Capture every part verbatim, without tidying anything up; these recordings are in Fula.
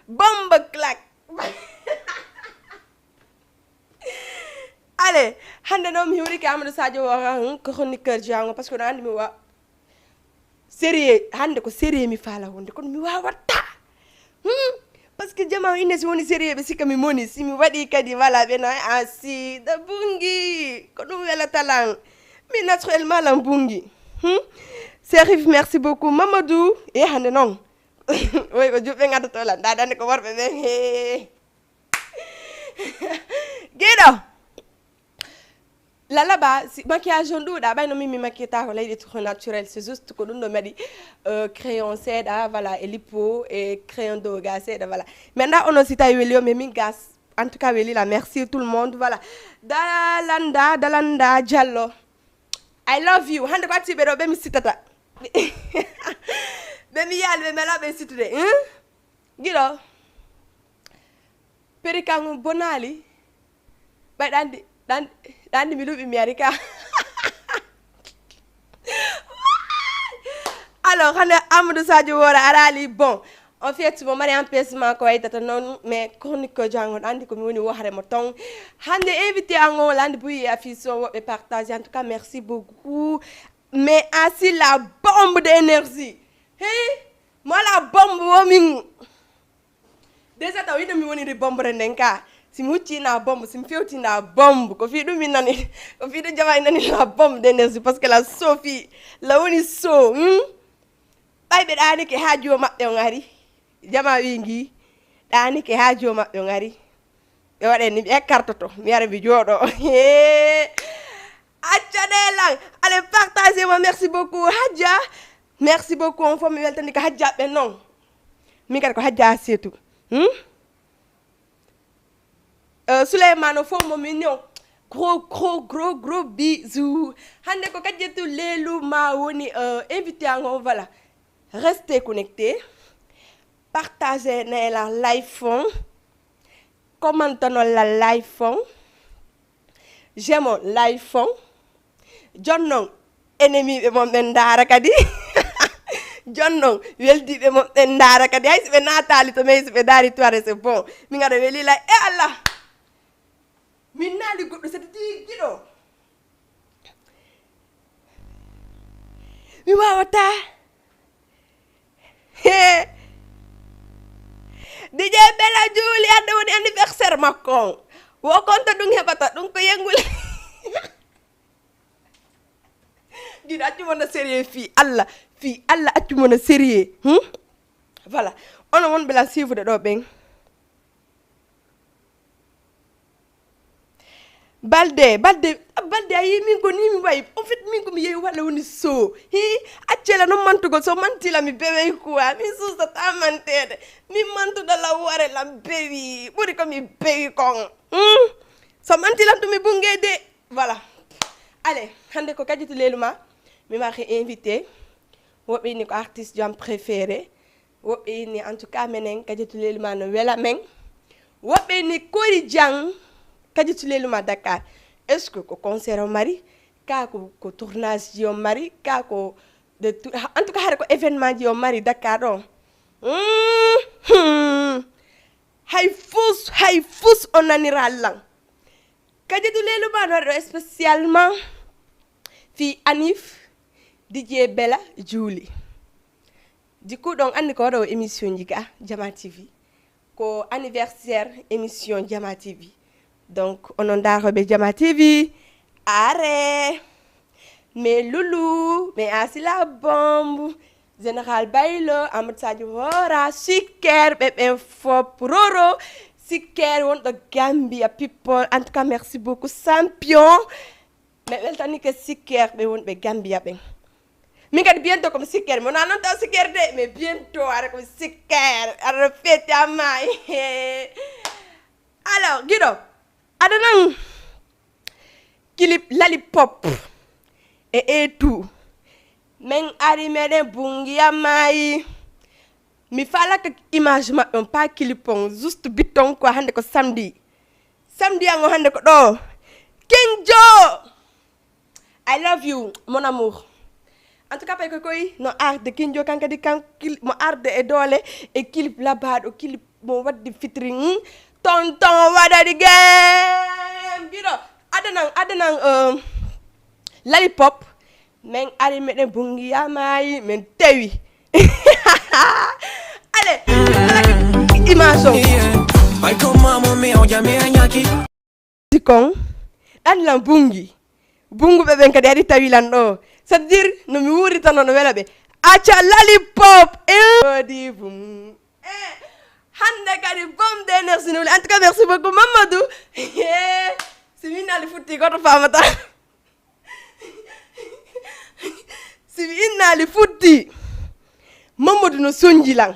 Bomba claque. Allez, hannde noon mi hiwrike Amadou Sadio Wora, hmm, chroniqueur Django, parce que no anndi mi wa sérieux. Hannde ko sérieux mi faala wonde, kono mi waawataa. Hmm? Parce que jama o inne si woni sérieux ɓe sikka mi moni, si mi waɗi kadi wala ɓe na a si da bungi, ko ɗum welata lan. Mi naturellement lan bungi. Hmm? Serif, merci beaucoup. Mamadou, e hannde noon. Oy, ko juɓɓe ngaddoto lan. Nda dande ko worɓe ɓen. He. Giɗo. Lalaba, si maquillage on ɗuuɗa, ɓay no min mi maquilletaako, leydi tout naturel, c'est juste ko ɗum ɗo mi waɗi, euh, crayon seeɗa, voilà, e lippo, e crayon doga seeɗa, voilà. Mais nda ono si tawi weli o, mais min gas, en tout cas weli la, merci tout le monde, voilà. Dalanda, Dalanda Diallo, I love you. Hannde ko acci ɓe ɗo, ɓe mi sitata. Ɓe mi yaali, ɓe mela ɓe situde, hein? Giɗo. Perruque an on bonaali. Ɓay ɗa anndi, ɗa anndi, ɗa anndi mi luuɓi mi ari ka. Alors, hannde Amadou Sadio Wora araali, bon. En fait, mo mari empêchement ko waydata noon, mais chronique ko Django, ɗa anndi ko mi woni wohre mo ton. Hannde invité an on, la anndi buyi e affiche o, woɓɓe partage. En tout cas, merci beaucoup. Mais a si la bombe d'énergie. Hey, mo la bombe wo min. Déjà taw yiɗo mi woniri bombre nden ka. Si mi huccina bombe, si mi fewtina bombe, ko fii ɗum mi nani, ko fii ɗum jama nani la bombe d'énergie, parce que la sofi, la woni so, hmm? Ɓay ɓe ɗaanike haa joo maɓɓe on ari. Jama wi ngi, ɗaanike haa joo maɓɓe on ari. Ɓe waɗe ni, ɓe kartoto, mi ara mi jooɗo. Hee. Acca ɗe lan. Allez, partagez moi, merci beaucoup. Hadja, merci beaucoup. On fof mi weltani ko Hadja ɓe noon. Min kadi ko Hadja Seetu. Hmm? Euh, Souleymane fof mo mignon. Gros, gros, gros, gros bisous. Hannde ko Kadiatou Lelou ma woni, euh, invité an on, voilà. Restez connectés. Partagez ne la live on. Commentono la live on. J'aime live on. Jooni noon, enemiiɓe mon ɓen ndaara kadi. Jooni noon, weldiiɓe mon ɓen ndaara kadi. Hay so ɓe naataali to men, so ɓe ndaari tuare, c'est bon. Min aɗa weli lay. E Allah! Min naali goɗɗo, c'est-à-dire giɗo. Mi waawataa. He. D J Bella Juuli, hannde woni anniversaire makko on. Wo konto ɗum heɓata, ɗum ko yengule. Giɗo, accu mo no sérieux fii Allah. Fii Allah, accu mo no sérieux. Hmm? Voilà. Onon wonɓe lan suivre ɗo ɓen. Balde, Balde, Balde, a yii min ko ni mi wayi. En fait, min ko mi yehi walla woni so. Hi, accela non mantugol, so mantila mi bewey quoi. Min suusata manteede. Min mantuda la ware la bewi. Ɓuri ko mi bewi kon. Hmm? So mantilan to mi bunge de. Voilà. Allez, hannde ko Kadiatou Lelou ma. Mi mari invité. Woɓɓe ni ko artiste jam préféré. Woɓɓe inni, en tout cas, menen Kadiatou Lelou ma no wela men. Woɓɓe inni, Kori Jang, Kadiatou Lelou ma Dakar. Est-ce que ko concert o mari? Ka ko, ko tournage ji o mari? Ka ko de tou-, en tout cas, hare ko événement ji o mari Dakar ɗo. Mhm. Hay fus, hay fus o nanira lan. Kadiatou Lelou ma no waɗi ɗo spécialement fi Anif, D J Bella Juuli. Du coup, ɗon anndi ko waɗoowo émission ji ga Jama T V. Ko anniversaire émission Jama T V. Donc, onon daarooɓe Jama T V, are. Mais Loulou, mais Asila Bombe, Général Baylo, Amadou Sadio Hora, Sikker, ɓe ɓen fop, Roro, Sikker, wonɗo Gambia people. En tout cas, merci beaucoup, champion. Mi weltanike Sikker, ɓe wonɓe Gambia ɓen. Min kadi bientôt ko mi Sikker, mi wona non taw Sikker de, mais bientôt ara ko mi Sikker, ara feeti amay. Alors, giɗo, aɗa nan clip Lollipop e A two. Men ari meɗen bungiya maayi. Mi faalaka image maɓɓe on, pas clip on, juste bitton quoi, hannde ko samedi. Samedi an o hannde ko ɗo. King Joe! I love you, mon amour. En tout cas, pay ko koy no arde King Joe kan kadi kan clip mo arde e doole e clip labaaɗo, clip Mo waddi fitiri, hmm? Tonton waɗani game. Giɗo, adanan, adanan, um, lollipop. Men ari meɗen bungi yamayi, men tewi. Allez, image o. Bai con mamo mio, ya me añaki. Kon, ɗan lan bungi. Bunguɓe ɓen kadi ari tawi lan ɗo. C'est-à-dire, no mi wuritano no wela ɓe. Acca lollipop. Eh, wodi bum. Eh, hande kadi bombe d'énergie no wuli. En tout cas, merci beaucoup, Mamadou. Eh, si mi innali futti, goto famata. Si mi innali futti. Mamadou no sonji lan.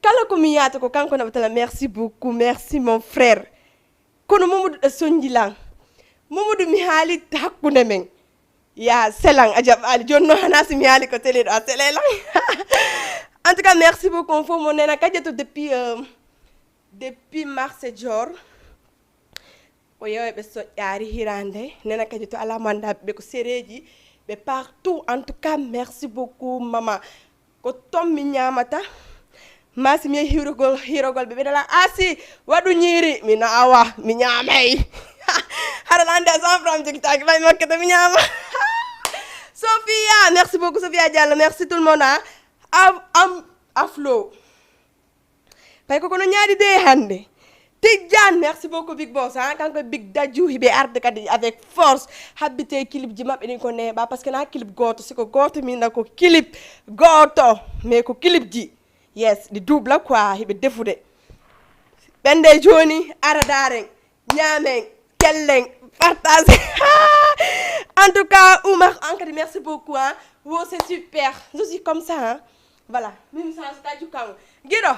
Kala ko mi yaata ko kanko naɓata lan. Merci beaucoup, merci mon frère. Kono Mamadou ɗa sonji lan. Mamadou mi haali hakkunde men. Ya selan a jaɓɓaali. Jooni noon hana si mi haali ko télé ɗo a sele lan. En tout cas, merci beaucoup. On fof mo nena kadiato depuis, euh, depuis marché Dior. O yewa ɓe soƴƴaari hirande. Nena kadiato ala manda ɓe ko sereji. Ɓe partout. En tout cas, merci beaucoup, maman. Ko toon mi ñaamata. Maa si mi yehi hirogol, hirogol ɓe ɓeɗa la asi waɗu ñiiri. Mi no awa, mi ñaamay. Hara lande a cent francs mi jogitaaki, ɓay makkata mi ñaama. Sophia, merci beaucoup, Sophia Diallo. Merci tout le monde, hein. Am, am, Aflo. Pay ko kono ñaari de hannde. Tijjane, merci beaucoup, Big Boss, hein. Kanko e Big Dadju, hiɓe arde kadi avec force. Habbite clip ji maɓɓe ɗin ko neeɓa, parce que na clip gooto, siko gooto min na ko clip gooto, mais ko clip ji. Yes, ɗi double quoi, hiɓe defude. Ɓen de jooni, ara daren, ñaamen, kellen, partage. En tout cas, Oumar, an kadi, merci beaucoup, hein. Wo, c'est super. Je suis comme ça, hein. Voilà. Min mi sanso ta jukkango. Giɗo.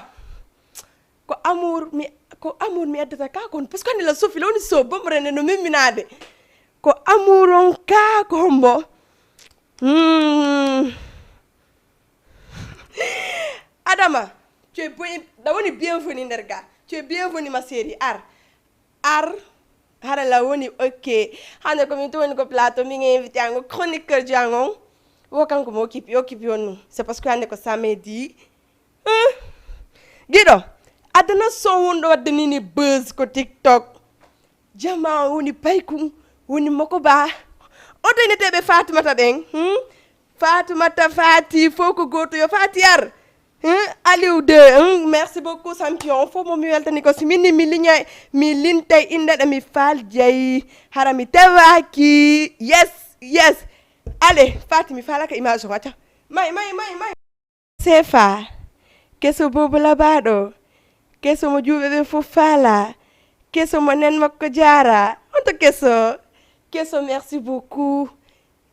Ko amour mi, ko amour mi addata ka kon, parce que andi la Sophie la woni so bomrene no memminade. Ko amour on ka ko hombo. Hmm. Adama, tu es bien, da woni bienvenue nder ga. Tu es bienvenue, ma chérie. Ar, ar, hara la woni, ok. Hande ko min to woni ko plateau, min invité ango chroniqueur ji ango. Wo kanko mo occupe, occupe on. C'est parce que hande ko samedi. Hein? Giɗo, adana son wonɗo wadde nini buzz ko TikTok. Jama woni paykun, woni moko ba. Oto ina teɓe Fatimata ɓen. Hmm? Fatimata Fati, fof ko goto yo Fati ar. Hmm? Aliou deux, hmm? Merci beaucoup, champion. Fof mo mi weltani ko si minni mi liñay, mi lintay inɗe ɗe mi faal jeyi. Hara mi tewaki. Yes, yes. Allez, Fati, mi faalaka image o, acca. May, may, may, may. Sefa, keso boobo labaaɗo, keso mo juuɓe ɓe fof faala, keso mo nen makko jaara. Onto keso, keso, merci beaucoup.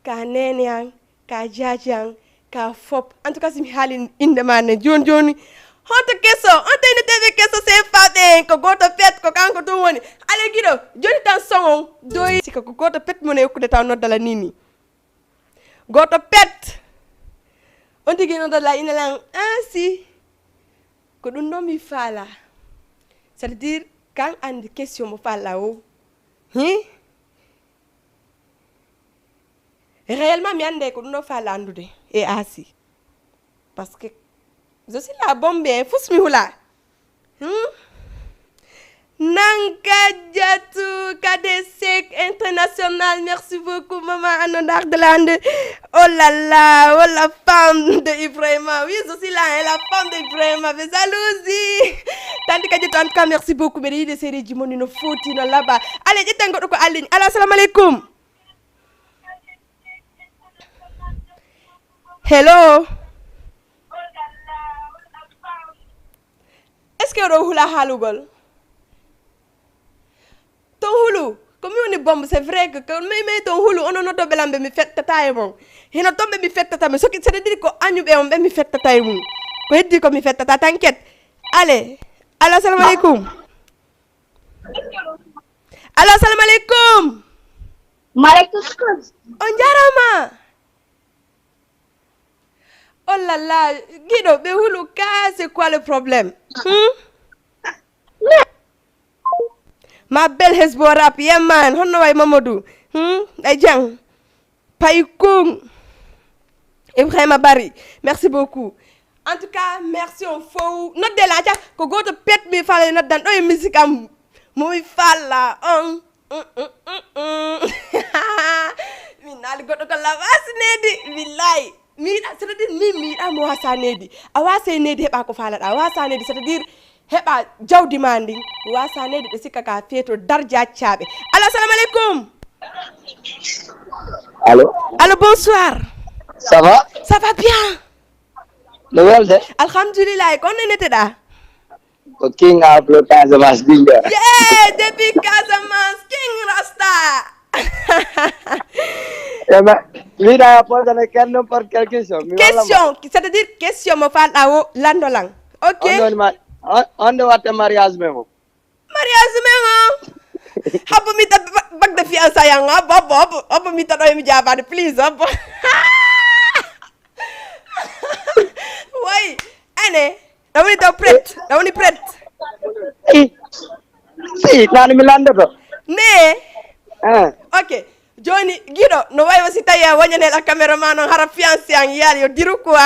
Ka nene an, ka jaaji an, ka fop. En tout cas, si mi haali innde ma ne jooni jooni. Honto keso, on tawino teɓe keso sefa ɓe, ko gooto pet, ko kanko tun woni. Allez, giɗo, joni tan son on, doyi. Sika ko gooto pet mo ne yokkude taw noddala nini. Gooto pet. On tigi noon dalla ina lan ansi. Ko ɗum ɗo mi faala. C'est-à-dire, kan anndi question mo faala o. Hi? Réellement, mi annde ko ɗum ɗo faala anndude e aasi. Parce que je suis la bombe, hein, fus mi hula. Hmm? Nanka Jatu Kadesek International, merci beaucoup, maman Anondar de Lande. Oh là là, oh la femme de Ibrahima. Oui, je suis là, hein, la femme de Ibrahima. Mes jalousies. Tante Kadjatu, en tout cas, merci beaucoup. Mais il est sérieux, Jimoni, no foti, no laba. Allez, je t'en go ko Aline. Allô, assalamu alaikum. Hello. Est-ce que oɗo hula haalugol? Ton hulu, ko mi woni bombe, c'est vrai que, que mais, mais ton hulu, ono no dobe lambe mi fettata e mon. Hino tombe mi fettata, mi soki, c'est-à-dire ko añuɓe on ɓe mi fettata e mum. Ko heddi ko mi fettata, t'inquiète. Allez. Allô, assalamu alaikum. Allô, assalamu alaikum. Malaikum salam. On jarama. Oh là là, giɗo ɓe hulu ka, c'est quoi le problème? Hmm? Ma belle Hezbo rap, yeah man, honno way Mamadou? Hmm? Ay jang. Paykun. Ibrahima Bari, merci beaucoup. En tout cas, merci on fow. Nodde la, aca, ko gooto pet mi faala noddan ɗo e musique am. Mo mi faala on. Mm, mm, mm, mm. Min naali goɗɗo ko la wasi nedi. Billahi. Mi yiɗa, c'est-à-dire, min mi yiɗa mo wasa nedi. A wasay nedi heɓa ko faalaɗa. A wasa nedi, c'est-à-dire, heɓa jawdi ma ndin. Wasa nedi ɓe sikka ka feeto darja caaɓe. Allo, assalamu alaikum. Allô. Allô, bonsoir. Ça va? Ça va bien? No welde? Alhamdulillah. Ko honno inneteɗa? Ko King Afro Casamance Dinga. Yeah, depuis Casamance, King Rasta. Eh ben, mi yiɗa posane quelle n'importe quelle question. Mi walla ma. Question, c'est-à-dire question mo falɗa o lanndo lan. Ok. On ɗon ma, on, on ɗo watta mariage men mo. Mariage men o. Habbo mi ta ba- bagde fiançailles an. Habbo, habbo, habbo, habbo mi ta ɗo e mi jaabade, please, habbo. Way, ane, ɗa woni taw prête, ɗa woni prête. Si, si, nani mi landoto. Ne. Ah, Ok. Joni giɗo no wayi o si tawi a woñanel a caméraman on hara fiancé an yiyali yo diru quoi.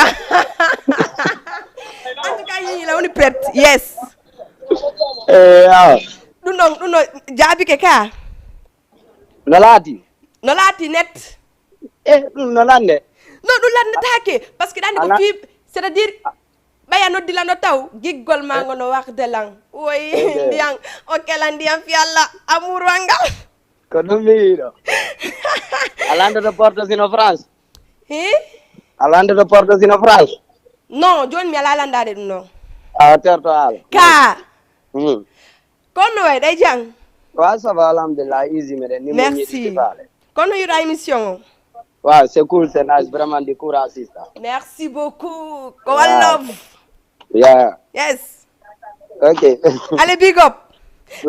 En tout cas yiyila woni prête. Yes. eh, awa. Ɗum ɗon ɗum no jaabike ka. No laati? No laati net. Eh, ɗum no lande. Non ɗum landataake parce que ɗanni ko Ala- fi c'est à dire ɓaya noddila no taw giggol ma ngo no warde lan. Woyi Ok. Ndiyan. Ok lan Ndiyan fi Allah amour wa ngal. Ko ɗum mi yiɗo. A landoto porto sino France. Hi? A landoto porto sino France. Non joni mi ala landade ɗum non. A terto haala. Ka. Hmm. Kono way ɗay jang. Wa, ça va, alhamdulillah, easy meɗen ni mo Merci. Ñiɗi faale. Kono yuɗa émission o. Wa, c'est cool, c'est nice, vraiment du courage sister. Merci beaucoup. Ko one love. Yeah. Yes. Ok. Allez big up.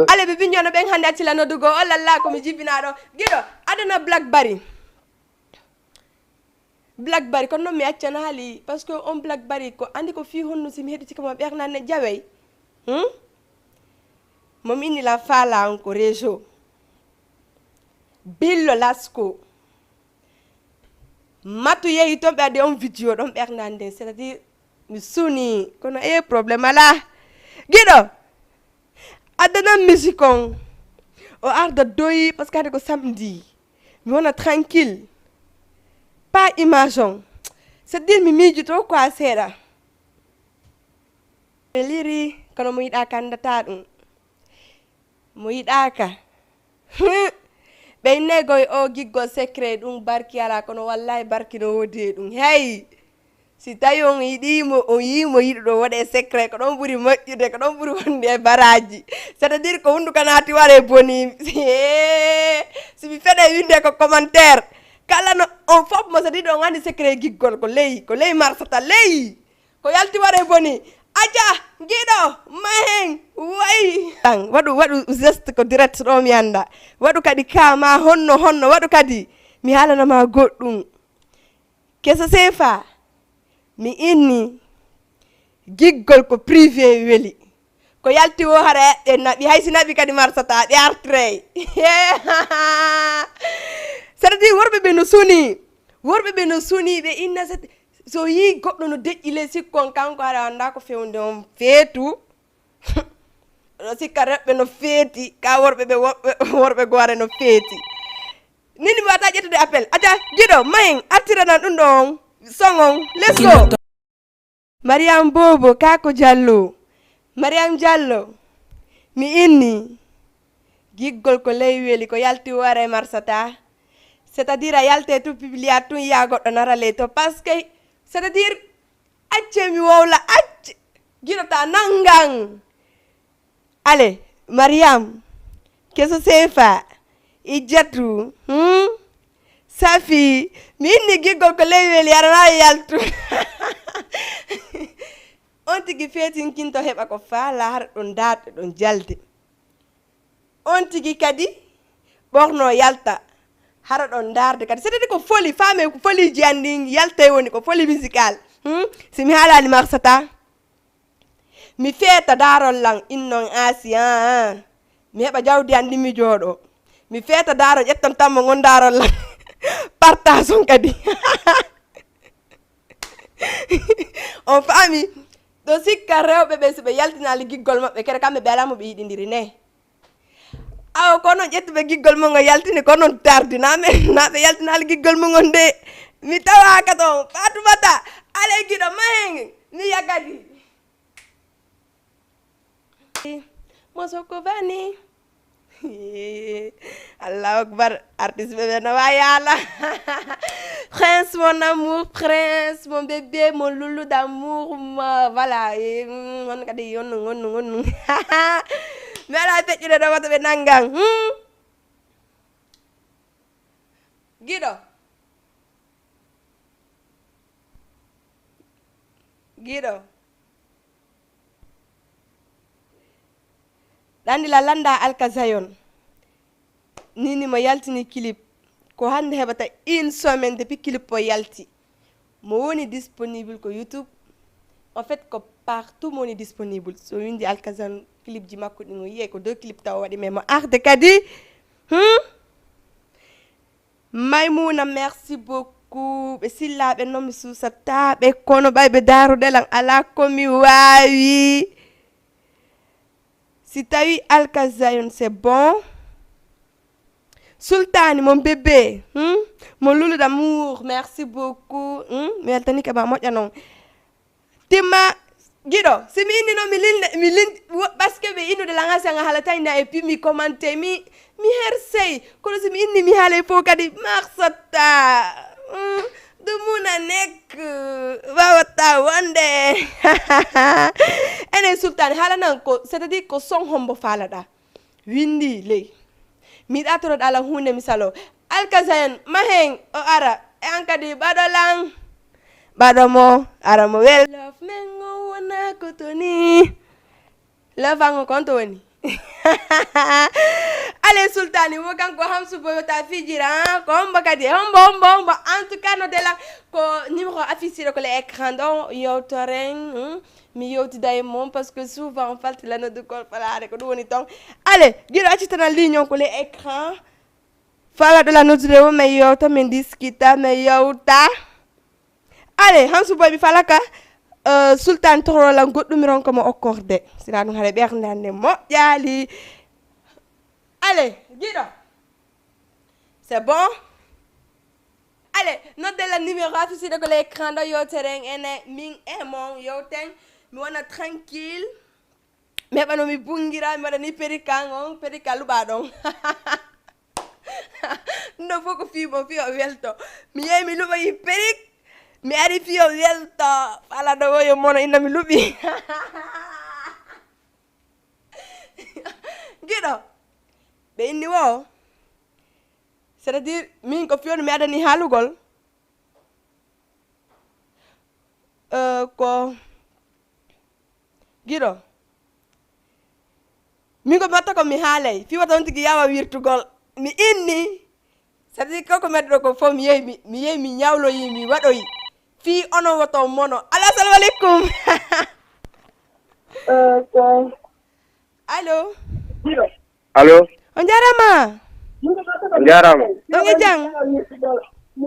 Allez ɓe binjono ɓen hannde accila noddugo o lalla komi jibinaɗo giɗo adana Blackberry. Blackberry kono noon mi accanaali parce que on Blackberry ko andi ko fii honno si mi heɗitika ma ɓernanne jawey. Hmm? Momi inni la faala on ko réseau billo lasko. Matu yehi toon ɓe addi on vidéo ɗon ɓernande c'est à dire mi suni kono e problème ala. Giɗo addanan musique on o arda doyi parce que hade ko samedi mi wona tranquille. Pas image on c'est à dire mi miijoto quoi seeɗa. Ɓe liri kono mo yiɗa kandata ɗum. Mo yiɗaka. Ɓe innegoy o giggol secret ɗum barki ala kono wallahi barki no wodi e ɗum hey. Si tawi on yiɗimo on yimo yiɗuɗo woɗe secret ko ɗon ɓuri moƴƴude ko ɗon ɓuri wonde e baraji. C'est à dire ko hunduka naati ware boni. Si mi feɗe winde ko commentaire kala no on fof mo sadi ɗo on andi secret giggol ko ley ko ley marsata ley. Ko yalti ware boni aja giɗo mahen wayi. Tan waɗu waɗu geste ko direct ɗo mi anda waɗu kadi kama honno honno waɗu kadi mi haalanama goɗɗum. Keso sefa mi inni giggol ko privé weli. Ko yalti wo hara eɗɗen naɓi hay si naɓi kadi marsata ɗe artirey. C'est à dire worɓe ɓe no suni worɓe ɓe no suni ɓe inna so yii goɗɗo no deƴƴi ley sikkon kanko hara annda ko fewde on feetu. Ɗo sikka rewɓe no feeti ka worɓe ɓe worɓe goo hara no feeti. Nini mi wata ƴettude appel aca giɗo mayen artiranan ɗum ɗo on song on. Let's go. Mariam bobo kako jallo. Mariam jallo mi inni giggol ko ley weli ko yalti ware marsata. C'est à dire a yalte to publia tun ya goɗɗo nara ley to parce que c'est à dire acce mi wowla acce giɗota nangan. Ale mariam keso sefa ijjatu hmm? Safi mi inni giggol ko ley weli arana yaltu. On tigi feetinkinto heɓa ko faala hara ɗon daarde ɗon jalde. On tigi kadi ɓorno yalta hara ɗon daarde kadi c'est à dire ko foli faame ko foliji an ndin yaltay woni ko foli musical. Hmm? Si mi haalani marsata mi feeta daarol lan innon asi aa mi heɓa jawdi an ɗi mi jooɗo mi feeta daaro ƴettan tammo ngon daarol lan. Partage on kadi. On faami? Ɗo sikka rewɓe ɓe, so ɓe yaltinaali giggol maɓɓe, kere kamɓe ɓe alaa mo ɓe yiɗindiri ne. Awa, ko noon ƴettuɓe giggol mon o yaltini, ko noon tardinaaɓe, naa ɓe yaltinaali giggol mon on de. Mi tawaaka toon. Faatumata, alay giɗo ma heen, mi yagadi. Mosoko bani. Allahu akbar, artiste ɓe ɓe no waawi haala. Prince, mon amour, prince, mon bébé, mon loulou d'amour, ma, voilà, e, mm, on kadi, on, on, on. Mi alaa feƴƴude ɗo, wata ɓe nanngan. Hmm? Giɗo. Giɗo. Ɗandi la landa Alka Zion. Nini mo yaltini clip. Ko hannde heɓata une semaine depuis clip o yalti. Mo woni disponible ko YouTube. En fait, ko partout mo woni disponible. So windi Alka Zion clip ji makko ɗin o yiyay ko deux clip taw o waɗi, mais mo arde kadi. Hmm? Maymuna, merci beaucoup. Ɓe sillaaɓe noon mi suusataa ɓe, kono ɓay ɓe daarude lan alaa ko mi waawi. Si tawi Alka Zion, c'est bon. Sultani, mon bébé, hmm? Mon loulou d'amour, merci beaucoup. Hmm? Mi weltanii ka ma moƴƴa noon. Timma, giɗo, si mi inni noon, mi lin-, mi lin-, wo-, parce que ɓe innude lan, haa si an a haalatay na, et puis mi commenté, mi, mi hersey. Kono si mi inni, mi haalay fof kadi, marsata. Mm, ɗum muna nekk, wawata wonde. Enen Sultani, haala nan ko, c'est-à-dire ko son hombo faalaɗa. Winndi ley. Mi yiɗaa toroɗaa lan huunde mi saloo. Alkaza en, ma heen, o ara. E an kadi, ɓaɗo lan. Ɓaɗo mo, ara mo wel. Love men o wona ko toni. Love an o ko on to woni. Ale Sultani, wo kanko Hamsu Boy wota fijira, ah, ko hombo kadi, hombo, hombo, hombo. En tout cas, no dela ko numéro affiché ɗo ko le écran ɗo, yewtoren, hmm? Mi yewtida e mon, parce que souvent, falti la noddu kol falare, ko ɗum woni ton. Allez, giɗo acci tan ligne on ko le écran. Fala ɗo la noddude wo, mi yewta, mi diskita, mi yewta. Allez, Hamsu Boy, mi falaka, euh, Sultan toro lan goɗɗum mi ronka mo okkorde. Sina ɗum hare ɓernde hannde moƴƴaali. Allez, giɗo. C'est bon? Allez, nodde lan numéro affiché ɗo ko le écran ɗo, yewteren ene min e mon yewten. Mi wona tranquille. Mi heɓa no mi bungira, mi waɗa ni perruque an on, perruque a luɓa ɗon. Ɗum ɗo fof ko fii mo, fii o welto. Mi yehi mi luɓoyi perruque, mi ari fii o welto. Fala ɗo woyo mono inna mi luɓi. Giɗo, ɓe inni wo. C'est-à-dire, min ko fii on mi adani haalugol. Euh, ko giɗo. Min ko mi watta ko mi haalay. Fii wata on tigi yawa wirtugol. Mi inni. C'est-à-dire, ko ko mi adduɗo ko fof, mi yehi, mi, mi yehi, mi ñawloyi, mi waɗoyi. Fii onon woto mono. Allo, assalamu aleykum. Eh, ko Allo. Allo. On jaaraama. On jaaraama. On e jam.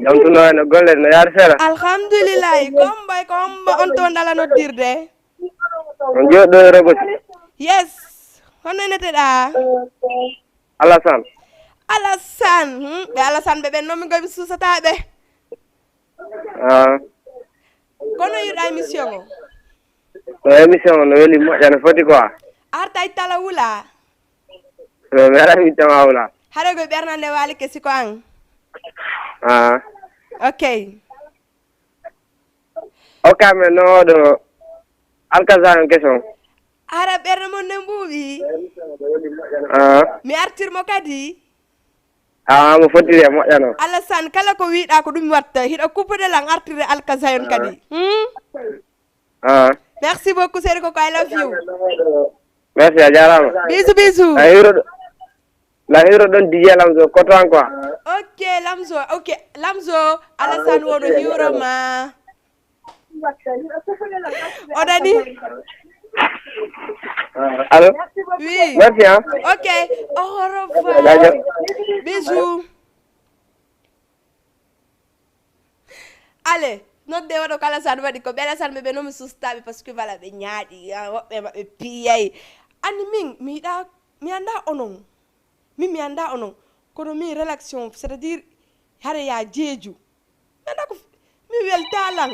Jam tun no, no golle, no yaari seeɗa. Alhamdulillahi. Ko hombo, ko hombo on to ndala noddirde? On jooɗo e Roboto. Yes. Honno neteɗaa? Alassane. Alassane. Hmm? Ɓe Alassane ɓe ɓen noon min koye mi suusata ɓe. Ah. Kono yiɗa émission o? No émission o no weli moƴƴa no foti quoi. Artay tala wula. No mi ara mi tama wula. Hare koye ɓernande waali kesi ko an. Ah. Ok. Okka men no ɗo Alkaza en keson. Hara ɓernde mon ne mbuuɓi. Ah. Mi artir mo kadi. Ah, mo fottiri e moƴƴa noon. Alassane, kala ko wiɗa ko ɗum watta. Hiɗa kuppude lan artirde Alkaza en kadi. Hmm? Ah. Merci beaucoup, Seri Koko, I love you. Merci, a jaaraama. Bisous, bisous. A hiwro ɗo, la hiwro ɗon D J Lamzo, koto an quoi. Ok, Lamzo, ok, Lamzo, Alassane wono hiwro ma. O nani? Allô? Oui. Merci, hein. Ok, au revoir. Jaajëf. Bisous. Allez, Nodde waɗo kala san waɗi ko ɓeɗa san ɓe ɓe nomi sustaɓe parce que voilà ɓe ñaaɗi, ah, woɓɓe maɓɓe piyay. Anni min mi yiɗa, mi anda onon. Min mi anda onon. Kono min relaxation, c'est-à-dire hare ya jeeju. Mi anda ko f- mi weltalan.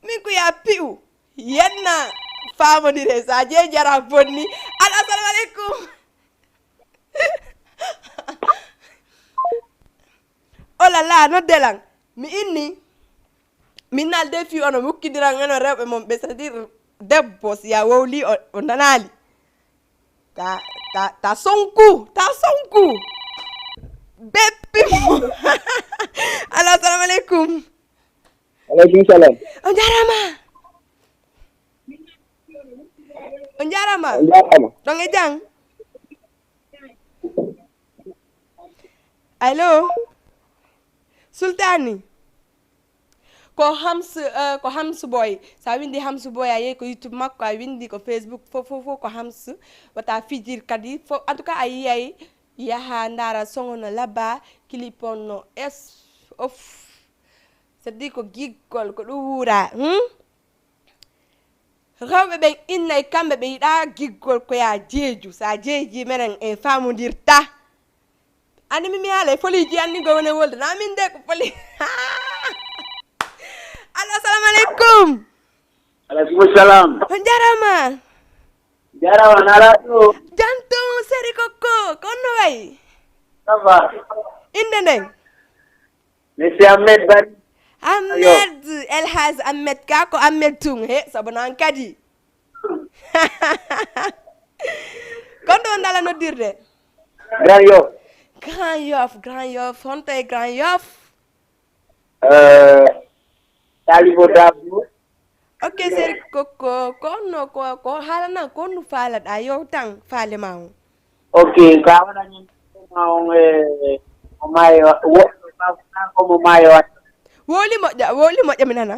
Min ko ya pi'u. Yenna famodire sa jeeju ara bonni. Allo, assalamu alaikum. Oh là là, nodde lan. Mi inni. Min nal defi ono mi ukkidiran eno rewɓe mon ɓe, c'est-à-dire debbo si ya wowli o, o nanali. Ta ta ta sonku, ta sonku. Beppi mo. Allo, assalamu alaikum. Alaikum salam. On jarama. On jarama. On jarama. Ɗon e jang. Allo. Sultani. Ko Hams, uh, ko Hams Boy. Sa windi Hams Boy a yehi ko YouTube makko, a windi ko Facebook, fof fof fof ko Hams. Wata fijir kadi fof. En tout cas a yiyay yaha ndara songo no labba, clip on no es of. C'est-à-dire ko giggol ko ɗum wuura. Hmm? Rewɓe ɓen innay kamɓe ɓe yiɗa giggol ko ya jeeju. Sa jeeji menen en famondirta. Ani mi mi haala e foliji anni go woni wolde na min de ko foli. Allo, assalamu alaikum. Alaikum salam. On jarama. Jarama nala to. Janto seri kokko konno way. Ça va. Inde nden. Monsieur Ahmed Bari. Ahmed El Haj Ahmed ka ko Ahmed tun he sabu nan kadi. Kon ɗo ndala noddirde. Grand Yoff. Grand Yoff, Grand Yoff, honto e Grand Yoff? Euh, Talibo Dabo. Ok seri kokko konno ko ko haalana konno faalaɗa yo tan faale ma on. Ok, ka waɗa ñande ma on e o maayo woɗɗo fafta ko mo maayo watta. Wowli moƴƴa wowli moƴƴa mi nana.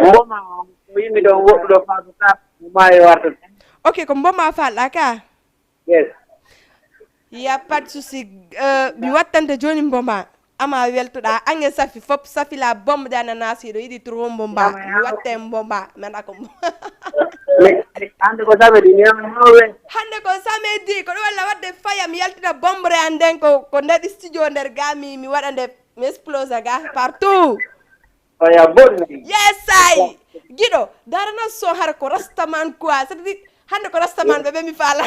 Mboma on ko yimmi ɗon woɗɗuɗo fafta mo maayo wartata. Ok ko mboma faalɗa ka. Yes. Ya pas de souci. Euh, mi wattante joni mboma ama weltoɗa ange safi fop safi la bombe de ananas hiɗo yiɗi trop mboma mi watte mboma mi anda ko mboma. Hande ko samedi mi ama mawe. Hande ko samedi ko ɗum walla wadde faya mi yaltina bombre an nden ko ko nder studio nder ga mi mi waɗa nde mi explose ga partout. Oya bonni. Yes I. Giɗo darana son hara ko rastaman quoi c'est-à-dire hande ko rastaman ɓe ɓe mi faala.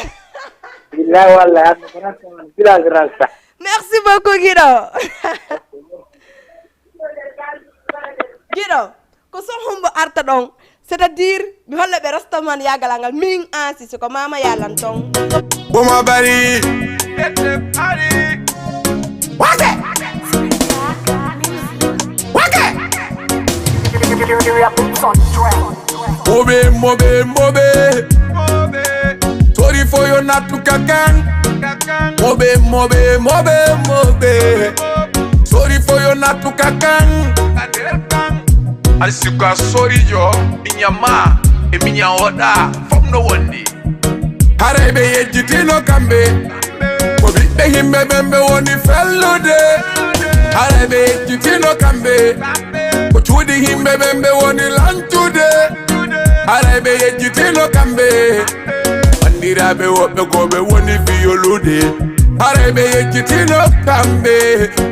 Billahi wallahi hande ko rastaman village rasta. Merci beaucoup Giɗo. Giɗo ko son hombo arta ɗon c'est-à-dire mi holla ɓe rastaman yagalal ngal min ansi siko mama yalan ton. Boma bari. Wake. Wake. Mobe mobe mobe. Sorry for your not to kakan. Mobe mobe mobe mobe. Sorry for your not to kakan. Asika sorry yo. Minyama e minyawoda. Fom no wondi. Haray ɓe yejjitino kamɓe ko ɓiɓɓe yimɓe ɓen ɓe woni fellude. Haray ɓe yejjitino kamɓe ko cuuɗi yimɓe ɓen ɓe woni lancude. Haray ɓe yejjitino kamɓe banndiraaɓe woɓɓe ko ɓe woni fiyolude. Haray ɓe yejjitino kamɓe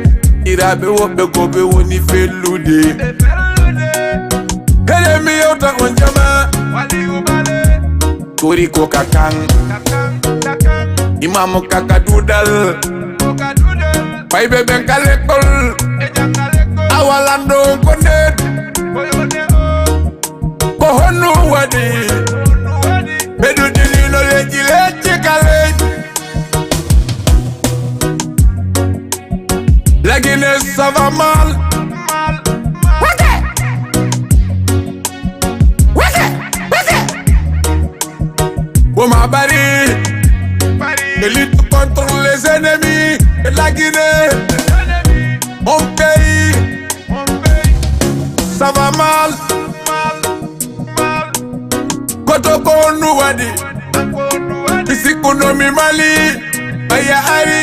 banndiraaɓe woɓɓe ko ɓe woni fellude. Hede mi yewta on jama. Tori ko kakan. Imamu kaka dudal. Fayɓe ɓen ka lekkol. Awalando on ko net. Ko honno waɗi. Ɓe ɗuɗɗinino leƴƴi leƴƴi ka leƴƴi. La Guinée, ça va mal. Wake! Wake! Wake! Boma bari. De lutte contre les ennemis de la Guinée. Mon pays, ça va mal. Koto ko honno waɗi. Mi sikkuno mi Mali. Ɓaya ari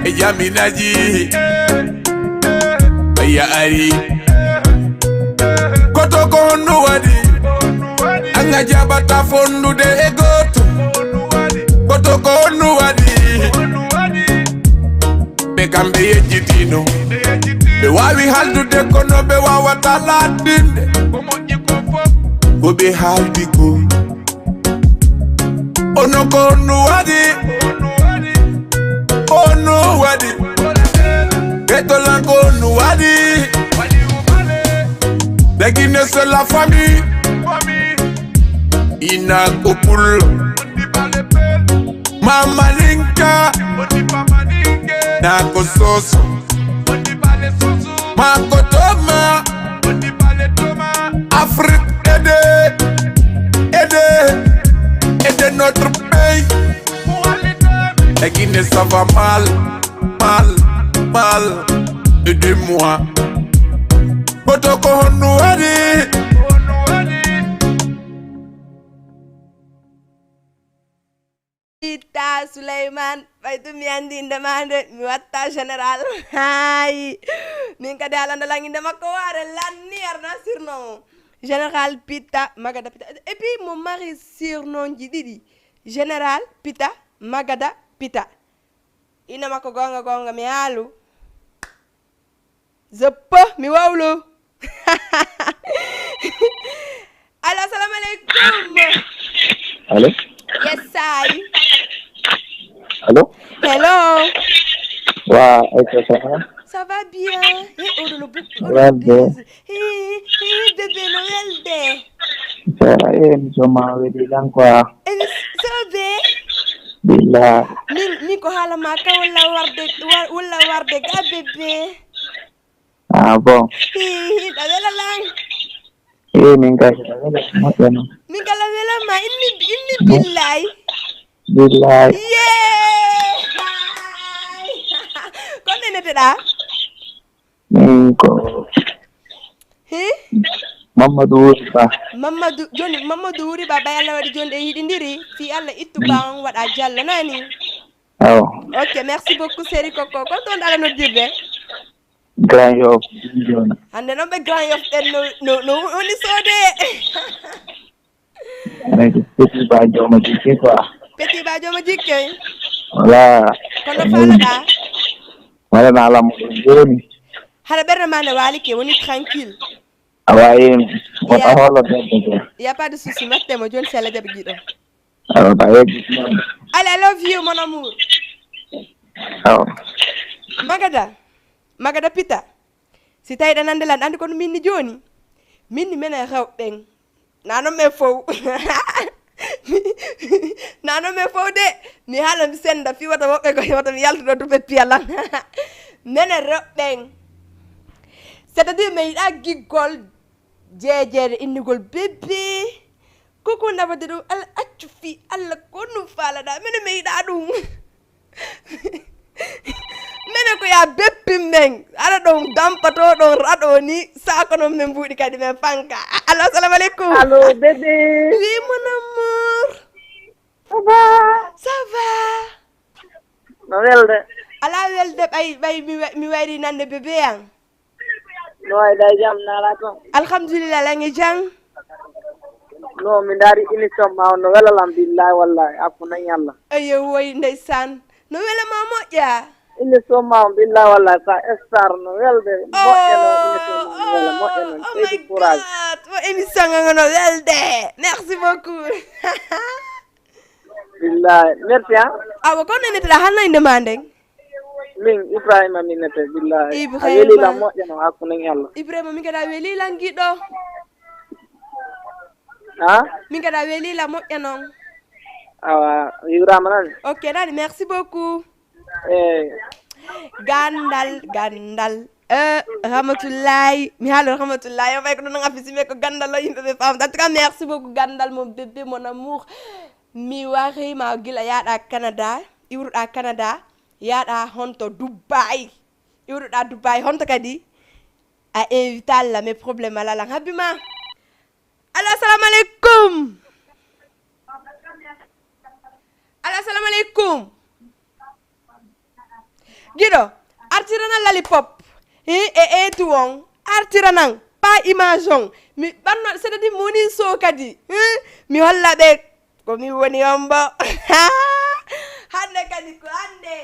e jaminaji. Ɓaya ari. No waɗi? Anga jaɓata fondude e gooto. Goto ko no waɗi? Ɓe kamɓe yejjitino. Ɓe waawi haaldude kono ɓe waawata laaɗinde. Ko ɓe haaldi ko. Ono ko no waɗi? Ono waɗi? Etolan ko no waɗi? Dagine c'est la famille. Ina ko pullo. Mamalinka. Na ko soso. Makotoma. Afrique, aidez, aidez, aidez notre pays. La Guinée, ça va mal, mal, mal. Aidez-moi. Kotoko Honouari. Itta Souleymane, ɓay ɗum mi anndi innde maa nde, mi watta général. Haay. Min kadi haalanda lan innde makko waare lanni arna surnom o. Général Pita, Magada Pita. Et puis mo mari surnom ji ɗiɗi. Général Pita, Magada Pita. Ina makko goonga goonga mi haalu. Zoppo, mi wowlu. Allo, assalamu alaikum. Allô? Yes, I. Allô? Hello. Wa, Aïcha, ça va? Ça va bien. Hey, oh, no, no, no, Welde. Hey, hey, bébé, no welde. Ça va, eh, émission ma weli lan quoi. Émission, sobe? Billah. Min, min ko haala ma ka walla warde, wa-, walla warde ga bébé. Ah bon. Hi, hi, ɗa wela lan? Eh, min kay, ɗa wela, moƴƴa non. Min kala wela ma, inni, inni billahi. Billahi. Yee! Ko nde neteɗaa? Min ko Hi? Mamadou Wuri Ba. Mamadou, joni Mamadou Wuri Ba, ɓay Allah waɗi joni ɗe hiɗindiri, fi Allah ittu ba on waɗa Diallo, nani? Awa. Ok, merci beaucoup, Seri Koko. Kon ton ɗala noddirde? Grand Yoff, Bibiana. Hande non ɓe Grand Yoff ɓen no, no, no woni soode. Ay, ko Petit Ba Jooma Jikke quoi. Petit Ba Jooma Jikke? Voilà. Kono faalaɗa? Wala na lamu ɗum joni. Hara ɓernde ma ne waali ke, woni tranquille. Awa, em, wata Ya- holo debbo ko. Y a pas de souci, matte mo joni sella jaɓi giɗo. Awa, ba yeggi ɗum. Allez, I love you, mon amour. Awa. Magada, Magada Pita. Si tawi ɗa nande lan, andi kono minni joni. Minni menen rewɓe ɓen. Na non men fow. Na non men fow de. Mi haala mi senda fi wata woɓɓe ko wata mi yaltuɗo duɓe piya lan. Menen rewɓe ɓen. C'est-à-dire mi yiɗa giggol jeejeere innugol bébé. Koko nafata ɗum, Alla accu fii Alla ko ɗum faalaɗaa. Minen mi yiɗaa ɗum. Minen ko yaa beppin men. Aɗa ɗon dampato ɗon raɗo ni, saako non min mbuuɗi kadi men fanka. Allo, assalamu aleykum. Allo, bébé. Oui, mon amour. Ça va? Ça va. No welde? Alaa welde, ɓay, ɓay mi wa-, mi wayri nande bébé an. No wayi day jam nala toon? Alhamdulillah, lange jam. No mi ndaari émission ma on no wela lan billahi wallahi, hakku nan yalla. Ayo woy ndeysaan. No wela ma moƴƴa? Émission ma on billahi wallahi sa star no welde. Moƴƴa no émission ma on wela, moƴƴa no. Oh my God. Mo émission ngan no welde. Merci beaucoup. Billahi, merci, hein? Awa, ko neneteɗaa hanno innde ma nden? Min, Ibrahima mi nete, billahi. Ibrahima. A weli lan moƴƴa no hakkunde Allah. Ibrahima, min kadi a weli lan giɗo. Ha? Min kadi a weli lan moƴƴa non. Awa, Ibrahima nan. Ok, nani, merci beaucoup. Eh. Gandal, gandal. Eh, Rahmatullahi. Mi haalo Rahmatullahi. O fay ko ɗum non affiche mi ko gandal o yimɓe ɓe famta. En tout cas, merci beaucoup gandal mon bébé, mon amour. Mi wariima gila yaaɗa Canada, iwruɗa Canada, yaaɗa honto Dubai, iwruɗa Dubai, honto kadi a invita Allah, mais problème ala lan habbi ma. Allo, assalamu aleykum. Allo, assalamu aleykum. Giɗo, artiranan lollipop. Hi, e etu on, artiranan. A image on, mi ɓanno, c'est-à-dire mi woni so kadi, hein? Mi holla ɓe ko mi woni on bo. Hannde kadi ko hannde.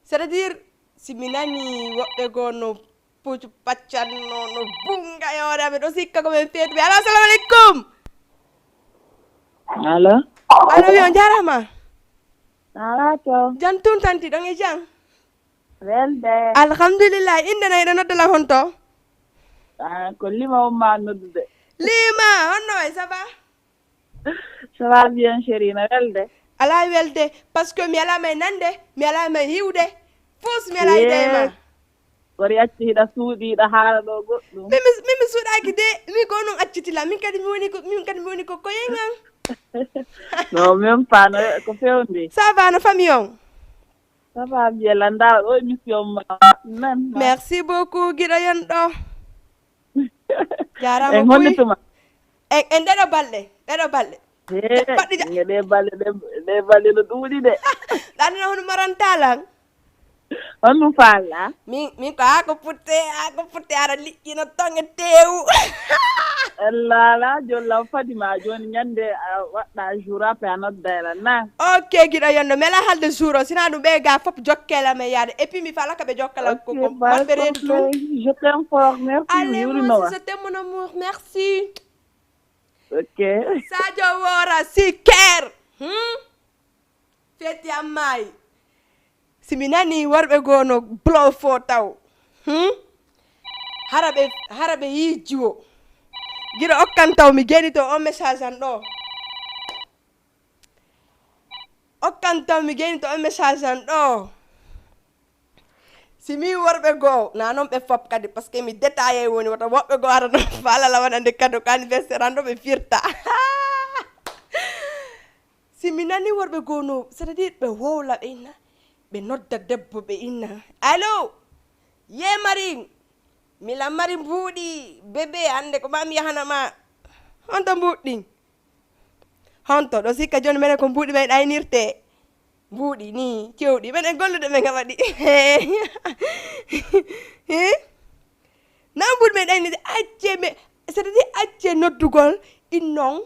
C'est-à-dire, si mi nani woɓɓe goo no pucu paccanno, no bunga e hoore amen, ɗo sikka ko men feetu ɓe. Allo, assalamu aleykum. Allo. Allo, wi on jarama. Ala to. Jan tun tanti ɗon e jan. Welde. Alhamdulillah, inde na iɗo nodda lan honto? Ah, ko Lima on ma noddude. Lima, honno way, ça va? Ça va bien, chérie, na welde. Ala welde, parce que mi ala may nande, mi ala may hiwde. Fus mi ala ide ma. Kori acci hiɗa suuɗi, hiɗa haala ɗo goɗɗum. Min mi min mi suuɗaki de, min ko onon accitila, min kadi mi woni ko min kadi mi woni ko koyen an. Non, même pas, no, ko fewndi. Ça va no famille on? Ça va bien, landa ɗo émission ma. Nan. Merci beaucoup, giɗo yon ɗo. Jarama En honde kuy. Tuma. En en ɗeɗo balɗe, ɗeɗo balɗe. Eh, Baɗɗi ja- nge ɗe balɗe, ɗe, ɗe balɗe no ɗuuɗi de. Ɗanina hono marantalan. Honɗum faala? Min min ko haa ko putte, haa ko putte aɗa liƴƴino ton e teewu. Ellala, jollam fadi ma joni ñande a waɗɗa jour ape a nodda ela na. Ok, giɗo yonno, mi ala halde jour o, sina ɗum ɓe ga fop jokkela men yaade. Et puis mi fala ka ɓe jokkala ko ko Pas de maɓɓe reedu tun. Problème. Je t'aime fort, merci. Allez, Yuri moi Noah. Aussi, je t'aime, mon amour, merci. Ok. Sadio Wora, si ker. Hmm? Feti am maayi. Si mi nani worɓe goo no blow fo taw. Hmm? Hara ɓe hara ɓe yii jiwo. Giɗo okkan taw mi geni to on message an ɗo. Okkan taw mi geni to on message an ɗo. Si mi worɓe goo na non ɓe fop kadi, parce que mi détaillé woni, wota woɓɓe goo ara non falala wonande kado ko anniversaire an ɗo ɓe firta. Si mi nani worɓe goo no, c'est-à-dire ɓe wowla ɓe inna, ɓe nodda debbo ɓe inna, allo, ye mari, mila mari mbuuɗi bébé, hannde ko ma mi yahana ma. Honto mbuuɗi ɗin? Honto ɗo sikka joni menen ko mbuuɗi men aynirte? Mbuuɗi ni cewɗi, menen gollude men waɗi. He? Na mbuuɗi men aynirte, acce me, c'est-à-dire acce noddugol innon.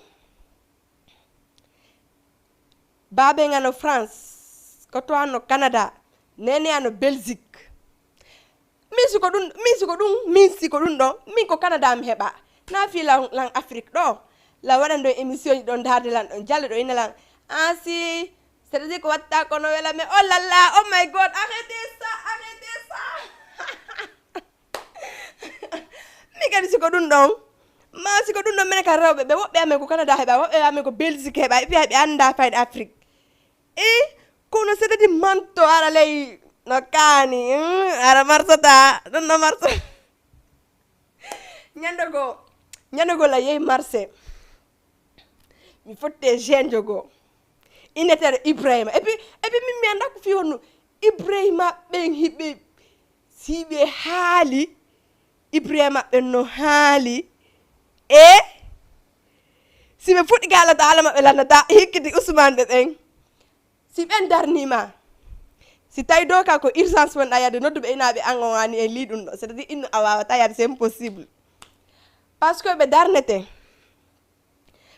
Baaben ano France, ko to ano Canada, nene ano Belgique. Min siko ɗum, min siko ɗum, min siko ɗum ɗo, min ko Canada mi heɓa. Na fi lan lan Afrique ɗo. La waɗan ɗon émission ji ɗon darde lan ɗon jalle ɗo ina lan. Ansi, c'est-à-dire ko watta kono wela mais oh là là, oh my god, arrêtez ça, arrêtez ça. Mi kadi siko ɗum ɗon. Ma siko ɗum ɗon minen ka rewɓe ɓe woɓɓe amen ko Canada heɓa, woɓɓe amen ko Belgique heɓa, et puis ɓe annda fayde Afrique. E kono c'est-à-dire manto ara ley no kaani, hmm, ara marsata ɗum no marsa. Ñande goo, ñande goo la yehi marché. Mi fotte jeñjo goo. Inneteeɗo Ibrahima. Et puis et puis min mi annda ko fii honno Ibrahima ɓen hiɓe si ɓe haali Ibrahima ɓen no haali. E si ɓe fuɗɗi kaalata haala maɓɓe lannata hikkiti Usmaan ɓe ɓen. Si ɓen darnima, si tawi doka ko urgence wonɗa yadde nodduɓe inaɓe an on ani e li ɗum ɗo, c'est-à-dire inno a wawata yadde, c'est impossible. Parce que ɓe darnete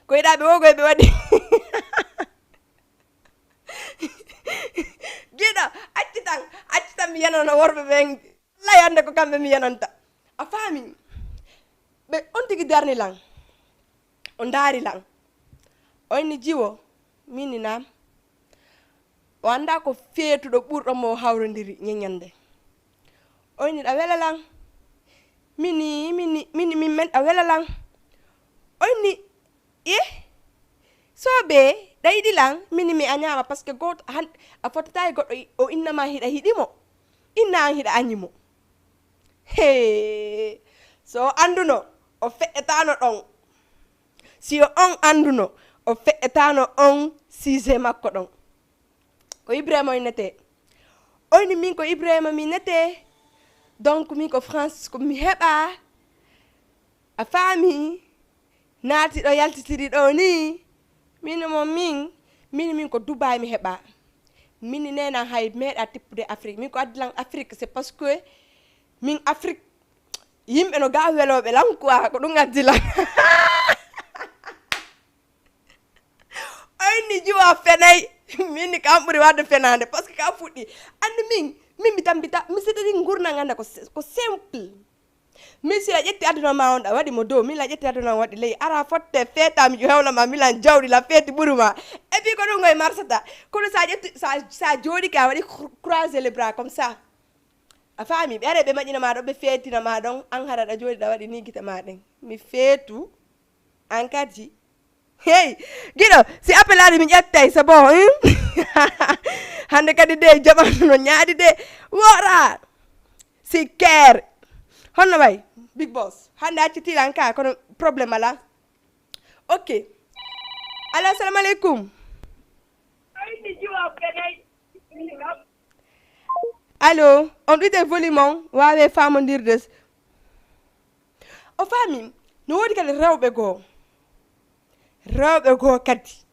ko yiɗa ɓe wogoy ɓe waɗi. Giɗo acci tan, acci tan mi yanana worɓe ɓen. Lay annde ko kamɓe mi yananta. A faami? Ɓe on tigi darni lan. O ndaari lan. O inni jiwo, min ni naam. O annda ko feetuɗo ɓurɗo mo o hawrondiri ñeñande. O inni ɗa wela lan. Min ni min ni min ni min men ɗa wela lan. O inni, ih, so ɓe ɗa yiɗi lan, min ni mi añaama parce que gooto han a fotata e goɗɗo o innama hiɗa hiɗi mo. Inna an hiɗa añi mo. Hee, so o annduno o feƴƴataano ɗon. Si o on annduno o feƴƴataano on sujet makko ɗon. Ko Ibrahima o innetee. O inni min ko Ibrahima mi innetee. Donc min ko France ko mi heɓa. A faami? Naati ɗo yaltitiri ɗo ni. Min mo min, min min ko Dubai mi heɓa. Min nena hay meeɗa tippude Afrique. Min ko addi lan Afrique c'est parce que min Afrique Yimɓe no ga welooɓe lan quoi, ko ɗum addi lan. Oyni juwa fenay. Min ni kam ɓuri wadde fenande parce que ka fuɗɗi. Anndi min, min mi tambita mi c'est-à-dire ngurndan ganda ko, ko simple. Min si la ƴetti aduna ma on ɗa waɗi mo dow, min la ƴetti aduna on waɗi ley, ara fotte feeta mi hewla ma milan jawɗi la feeti ɓuru ma. Et puis ko ɗum ngoye marsata. Kono sa ƴetti sa, sa jooɗi ka waɗi cro- croiser les bras comme ça. A faami ɓe are ɓe maƴina ma ɗon ɓe feetina ma ɗon an hara ɗa jooɗi ɗa waɗi ni gite ma ɗen mi feetu. An kadi hey, giɗo, si appel ari mi ƴettay c'est bon. Hande kadi de jamanu no ñaadi de. Woora si ker. Honno way? Big boss, hande accitilan ka kono problème ala. Ok. Allo, assalamu aleykum. Allo, on ɗuyte volume on wawe famondirde. O faami. No woodi kadi rewɓe goo, rewɓe goo kadi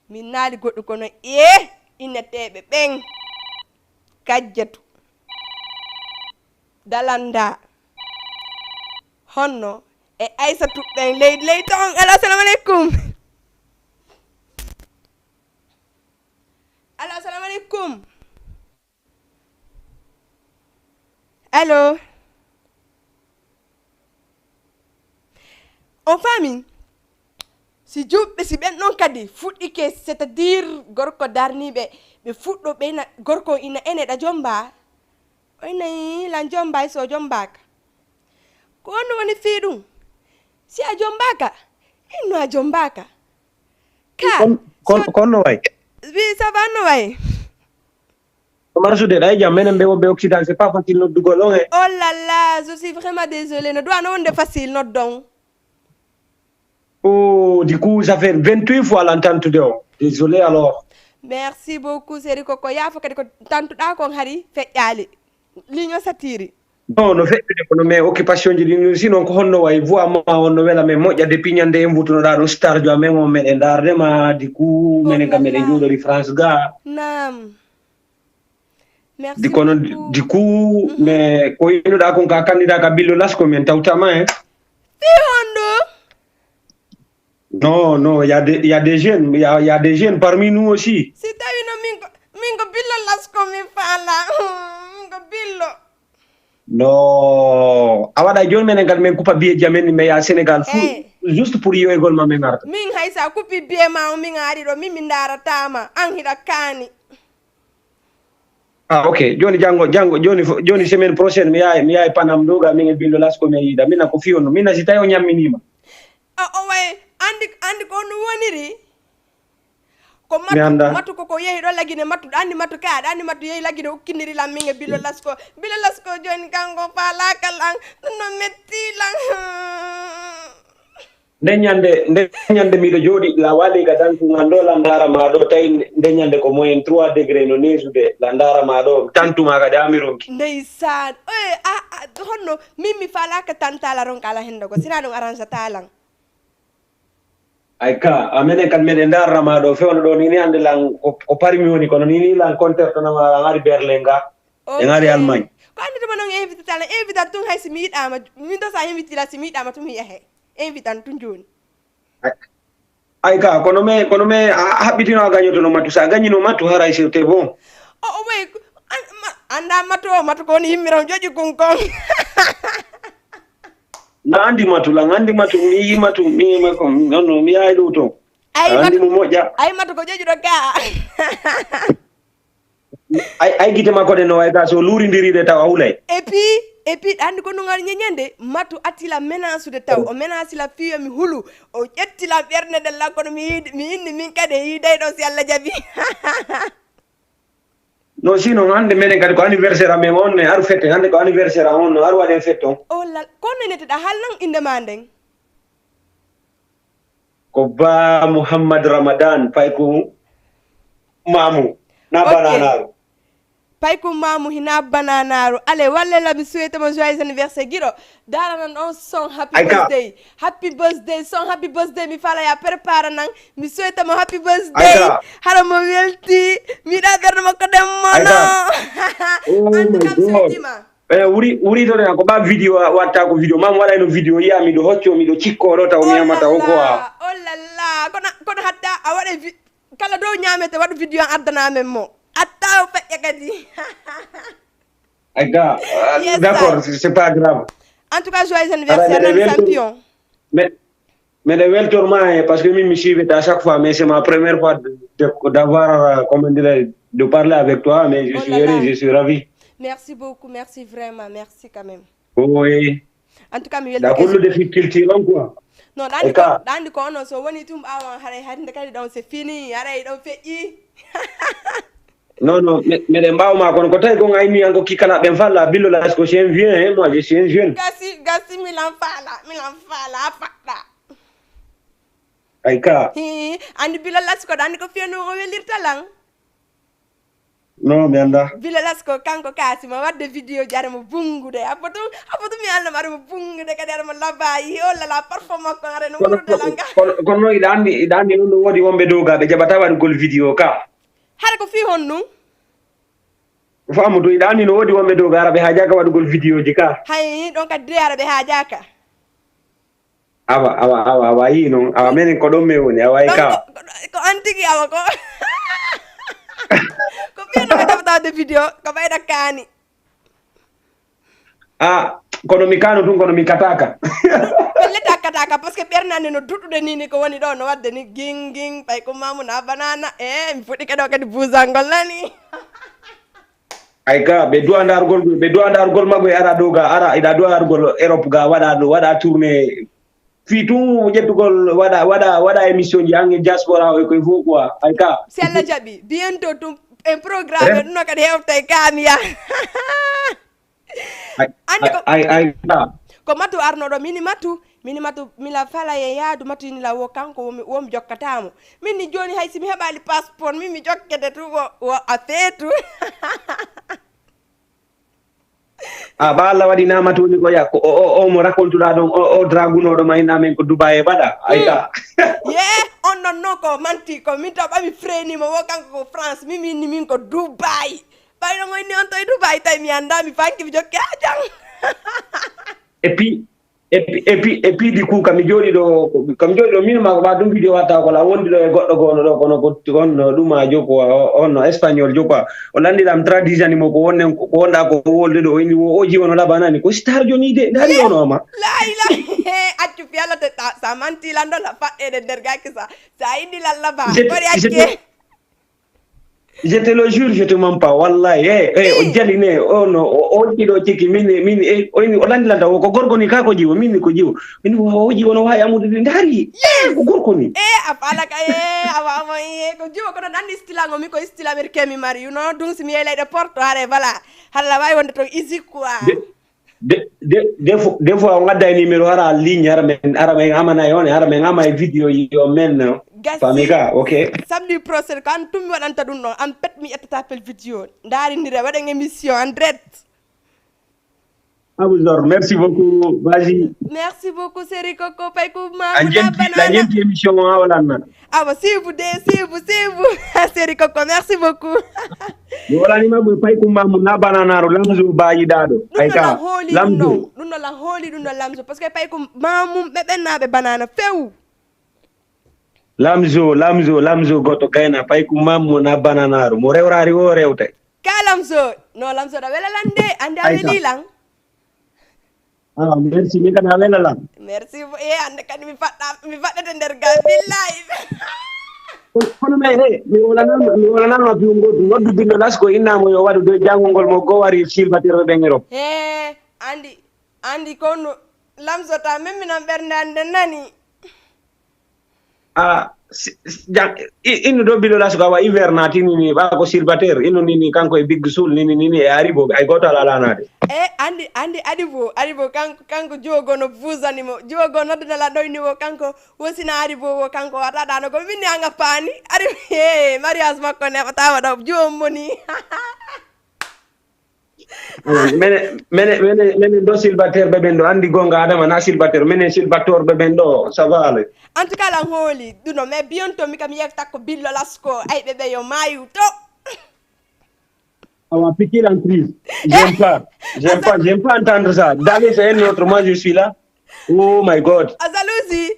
min naali goɗɗum kono e inneteeɓe ɓen. Kajjatu, dalanda, honno e aysatu ɓen leydi ley ton. Allo, assalamu aleykum. Allo, assalamu aleykum. Allo. On faami? Si juɓɓe si ɓen ɗon kadi fuɗɗike c'est-à-dire gorko darniiɓe ɓe fuɗɗo ɓe ina gorko ina ene ɗa jomba. Oynayi lan jombay so jombaka. Ko honno woni fii ɗum? Si a jombaaka, inno a jombaaka. Ka, kon- kon- so- konno way. Wi, ça va, no way? Ko marsude ɗay jam menen ɓe wonɓe occident c'est pas facile noddugol on e. Oh là là, je suis vraiment désolé, no duwano wonde facile noddon. Oh, du coup ça fait vingt-huit fois l'entente de on. Désolé alors. Merci beaucoup seri koko yaafo kadi ko tantuɗa kon hari feƴƴali. Ligne satiri. Non no feƴƴude kono mais occupation ji ɗin sinon ko honno way voix ma on no wela men moƴƴa depuis ñande en vutunoɗa ɗo star jo amen on meɗen darde ma du coup menen kam meɗen jooɗori france ga. Nam. Merci di kono beaucoup. Du coup mais ko innuɗa kon ka candidat ka billo lasko men tawtama en. Fi honɗo? Non non il y a des il y a des jeunes il y a, il y a des jeunes parmi nous aussi. Si tawi no min ko min ko billo lasko min faala. Min ko billo. No a waɗa joni menen kadi min kupa biyeji amen mais ya sénégal fou. Juste pour yoygol ma min arta min hay sa kupi biye ma o min ari ɗo min mi daratama an hiɗa kaani. Ah ok joni janngo janngo joni joni semaine prochaine mi yahay mi yahay panam ɗoga min e billo lasko min yiida mina ko fiyono mina si tawi o ñamminima. A o way andi andi ko no woniri. Ko matu matu koko yehi ɗo lagine matu ɗa andi matu ka aɗa andi matu yehi lagine ukkiniri lan min e billo lasko billo lasko joni kanko falaka lan ɗum no metti lan. Nde ñande nde ñande miɗo jooɗi la wali ka dantugal ɗo la ndaara ma ɗo tawi nde ñande ko moyen trois degré no neesude la ndaara ma ɗo tantu ma kadi amironki. Ndeysaan. Eh, a, a, honno min mi falaka tantala ronka ala hendo ko sina ɗum arrangata lan. Ay ka amenen kadi meɗen darra ma ɗo fewno ɗo nini hande lan ko parmi woni kono nini lan concertonama lan ari berlin ga. En ari allemagne. Ko andi tuma non invité tala invité tun hay si mi yiɗama min ɗo sa invité la si mi yiɗama tumi yahe. Invité an tun joni. Ay ka kono me kono me a haɓɓitino a gañotono matu sa gañino matu haray sewte bon. O o way anda matu o matu ko woni yimmiram joƴi kun kon. Na andi matu lan andi matu mi yi matu mi yi mako non mi yayi ɗo to. Ay matu mo moƴƴa. Ay matu ko joƴuɗo ka. Ay ay gite makko ɗe no way ka so luurindiriɗe taw a hulay. Et puis et puis ɗa andi ko ndugal ñeñande matu attila menasude taw o menasila fiyo mi hulu o ƴettila ɓernde ɗen lan kono mi yiide mi inni min kadi e yiiday ɗo si allah jaɓi. Non sinon hande menen kadi ko anniversaire amen on ne aru fête hande ko anniversaire am on no aru waɗen fête on. O lal ko neneteɗa hal nan inde ma nden. Ko ba mouhammad ramadan payko mamu na bananaru. Payko mamu hina bananaru ale walle la mi souhaite mo joyeux anniversaire giɗo daranan on son happy birthday. Happy birthday son happy birthday mi fala ya prépare nan mi souhaite mo happy birthday. Hara mo welti miɗa ɓerɗo makko ɗemmono. En tout cas mi souhaitima. Eh, wuri wuri to den ko ba video watta ko video mam wala no video ya mi do hocco mi do cikko do taw mi amata o ko a Oh là là, kono kono hatta a waɗa vi- kala dow ñaamete waɗu video an addana men mo atta o feƴƴa kadi. Ay ga ah, Yes, d'accord sir. C'est pas grave. En tout cas, joyeux Ala anniversaire de nani welcome. Champion. Mais mais de weltor ma eh, parce que mi mi suivre à chaque fois mais c'est ma première fois de- de- d'avoir euh, comment dire de parler avec toi mais je Oh suis là heureux, là. Je suis ravi. Merci beaucoup, merci vraiment, merci quand même. Oui. En tout cas, mi Da weltike. Kullu de fi culture on quoi. Non, ɗandi Eka. Ko ɗandi ko onon so woni tum ɓawan haray hande kadi ɗon c'est fini, haray ɗon feƴƴi. Non non, mais mais de mbaw ma kono ko tawi ko ngayni an ko kikala ben falla billo la ko c'est un vieux hein, moi je suis un jeune. Gasi gasi milan fala milan fala a faɗɗa. Ay ka. Hi, andi bilo lasko ɗandi ko fiyano o welirta lan. Non mi anda. Bilo lasko kanko kasi ma wadde vidéo ji are mo bungude a fotu a fotu mi allah are mo bungude kadi are mo labayi o lala parfum makko are no Kono murude langa. kono kono iɗa andi iɗa andi non no wodi wonɓe dow ga ɓe jaɓata waɗugol vidéo ka. Hara ko fi hon ɗum? Famu to iɗa andi no wodi wonɓe dow ga ara ɓe hajaka waɗugol vidéo ji ka. Hay ɗon kadi de ara ɓe hajaka. Awa awa awa awa yi non awa menen ko ɗon men woni awa e Ɗon ka. Ko ko an tigi awa ko ko fiyano ɓe jaɓatade vidéo ko ɓayɗa kaani. A kono mi kano tun kono mi kataka. Pelle takkataka parce que ɓernande no duɗɗude ni ni ko woni ɗo no wadde ni ging ging ɓay ko mamuna banana e mi fuɗɗike ɗo kadi busangol nani. Ay ka ɓe duwa ndargol ɓe duwa ndargol maggo e ara dow ga ara iɗa duwa argol Europe ga waɗa ɗo waɗa tourné fi tun ƴettugol waɗa waɗa waɗa émission ji ange diaspora o e koye fof quoi ay ka. Si allah jaɓi bientôt tum en programme ɗum no kadi hewta e kamiya. Ay Ande ko ay ay ka. Ko matu arnoɗo mini matu mini matu mila fala e yaadu matu inila wo kanko womi womi jokkatamo. Min ni joni hay simi heɓali passeport min mi jokkete tu wo wo a feetu. A ba Allah waɗi namatu woni ko ya ko o o o mo rakontuɗa ɗon o o dragunoɗo ma inna men ko Dubai e baɗa ay ka. Ye on non non ko manti ko min taw ɓami frenimo wo kanko ko France min min ni min ko Dubai. Ɓayno mo inni on to e Dubai tawi mi anda mi fanki mi jokke ha jang. Et puis et puis et puis et puis du coup kam mi jooɗi ɗo kam jooɗi ɗo min ma ko ɓa ɗum vidéo watta ko la wondi ɗo e goɗɗo gono ɗo kono ko on ɗuma joko on no espagnol joko o landiɗam tradisani mo ko wonnen ko wonɗa ko wolde ɗo ini o oji ono labanani ko star joni de dari ono ama. La ilaha accu fi Allah te sa manti lando la faɗɗede nder gaki sa sa inni lallaba. Kori acce. Je te le jure, je te mens pas. Wallahi, eh, eh, o jali ne, o no, o oji ɗo ciki, min, min, eh, o ini, o landi lanta, o ko gorko ni ka ko jiwo, min ko jiwo. Min o oji wono wawi amude de ndari. Yes, ko gorko ni. Eh, a fala ka eh, awa awa eh, ko jiwo kono nandi stilango mi ko stila américain mi mari, you know, donc si mi yelay de porto hare voilà. Hala wawi wonde to easy quoi. De, de, de, de, fo- de fois o gadda e numéro ara ligne ara men ara men amana e on ara men ama e vidéo yi o men no. Gasi. Fami ka, ok. Samedi prochain ko an tummi waɗanta ɗum ɗon an pet mi ƴettata appel vidéo. Ndarindire waɗen émission en direct. Abuzor, merci beaucoup. Vas-y. Merci beaucoup séri koko pay ko La mamuda jenti la banana. Jenti émission o awalanna. Awa sibu de sibu sibu. Séri koko merci beaucoup. Mi walani ma boy pay ko mamu na bananaro lamzo bayi dado. Ɗum Ay ɗo lan ka hooli ɗum lamzo. Ɗon ɗum ɗo lan hooli ɗum ɗo lamzo parce que pay ko mamum ɓe ɓennaɓe banana few. Lamzo lamzo lamzo goto gayna pay ko mamu na bananaro mo rewrari o rewte. Ka lamzo no lamzo ɗa wela lan de ande a Ay ka. Weli lan. Ah, merci mi kana wela lan. Merci e ande kadi mi faɗɗa mi faɗɗete nder gal billahi. Kono mais he mi walanama mi walanama fi ngodu noddu bindo lasko innamo yo waɗu doy jangol mo go wari silbatirɓe ɓen Europe. He andi andi kono lamzo ta memminan ɓernde ande nani. A innu ɗo biɗo laso ka wa hiver natini ni ɓa ko silbater innu nini kanko e bigg sul nini nini e ari bo ay goto ala lanade. E andi andi ari bo ari bo kanko kanko jogo no busani mo jogo noddana la ɗoyni wo kanko wosina ari bo wo kanko wata ɗano ko minni anga pani ari he mariage makko nefatama ɗo jomoni. Mene mene mene mene ɗo silbater ɓe ɓen ɗo andi gonga adama na silbater mene silbator ɓe ɓen ɗo savale. En tout cas lan hooli ɗuno mais biyon to mi kam yefta ko billo lasko ay ɓe ɓe yo mayu to. Awa, piquer l'entrée. J'aime pas. J'aime pas. J'aime pas entendre ça. Dale, c'est un autre. Moi, je suis là. Oh my God. A jalousie.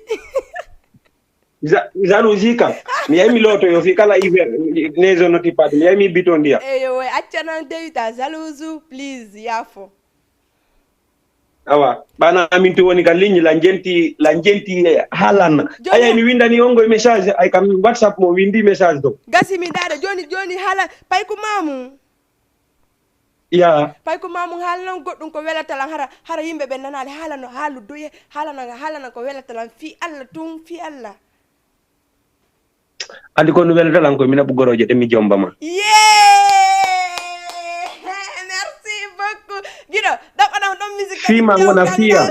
Ja- jalousie kam. Mi yahi mi lootoyo fii kala hiver neige on noti paati. Mi yahi mi bito ndiyam. Eyo, we accanan Dewita jalousie, please, yaafo. Awa, ɓana amin to woni ka ligne la jenti la jenti haalan. Joni- Ayay mi windani on ngoy message ay kam WhatsApp mo windi message to. Gasi mi dada joni joni haala pay ko mamu. Ya. Pay ko mamu haalano goɗɗum ko welata lan hara hara yimɓe ɓe nanaali haalano haalu doye haalana haalana ko welata lan fii Allah tun fii Allah. Andi ko no welata lan ko mina ɓuggoroje de mi jomba ma. Yeah. Merci beaucoup. Giɗo ɗaɓɓanam ɗon musique kadi Fima wona fiya.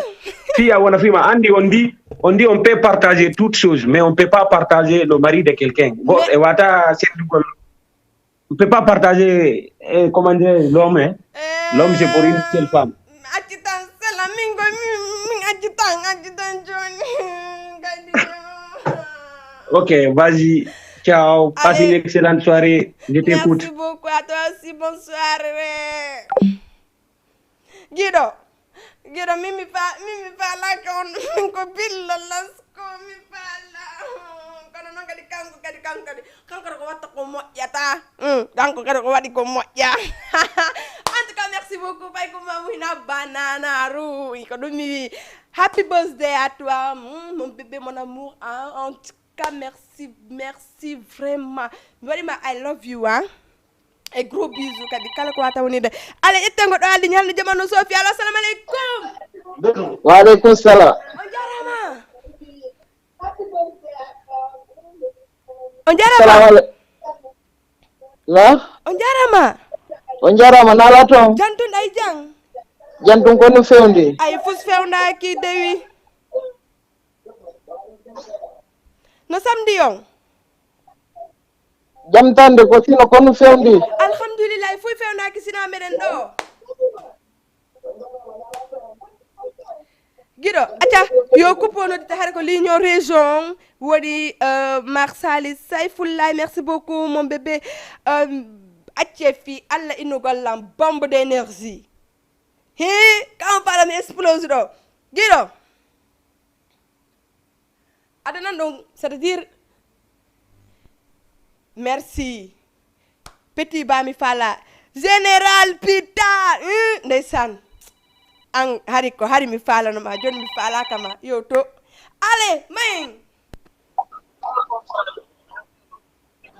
Fiya wona fima. Andi on dit, on dit on peut partager toute chose, mais on peut pas partager le mari de quelqu'un. Go Mais- e wata seddugol. On peut pas partager, eh, comment dire, l'homme, hein. L'homme, c'est pour une seule femme. Acci tan sela min ko min acci tan acci tan joni. Kadi. Ok, vas-y. Ciao. Passe une Allez. Excellente soirée. Je t'écoute. Merci beaucoup à toi aussi. Bonsoir. Giɗo, giɗo, min mi fa min mi faalaki on. Min ko billo lasko mi faala. Kono noon kadi kanko kadi kanko kadi kanko kadi ko watta ko moƴƴata. Mm, kanko kadi ko waɗi ko moƴƴa. En tout cas, merci beaucoup, pay ko mamu hina bananaru ko ɗum mi wi. Happy birthday à toi, mm, mon bébé, mon amour, hein. En tout cas, merci, merci vraiment. Mi waɗima I love you, hein. E gros bisou kadi kala ko wata wonirde. Allez, ƴetten goɗɗo haalde ñalnde jamanu Sofi. Allo, assalamu aleykum. Waaleykum salam. On jarama. On jarama. Salam aleykum. La? On jarama. On jarama nala toon. Jantun ay jang. Jantun ko no fewndi. Ay fus fewndaki dewi. No samedi on. Jam tande ko sino ko no fewndi. Alhamdulillah, fuy fewndaki sina meɗen ɗo. Giɗo acca. Yo kuppo noddita hare ko ligne région woni, euh, Marsali Sayfullahi, merci beaucoup mon bébé. Euh, acce fi Allah innugol lam bombe d'énergie. Hi. Kam faala mi explose ɗo. Giɗo. Aɗa nan ɗum, c'est-à-dire merci. Petit ba mi faala général pita. Hmm, ndeysaan. An hari ko hari mi faalano ma, joni mi faalaka ma. Yo to. Allez, mayin.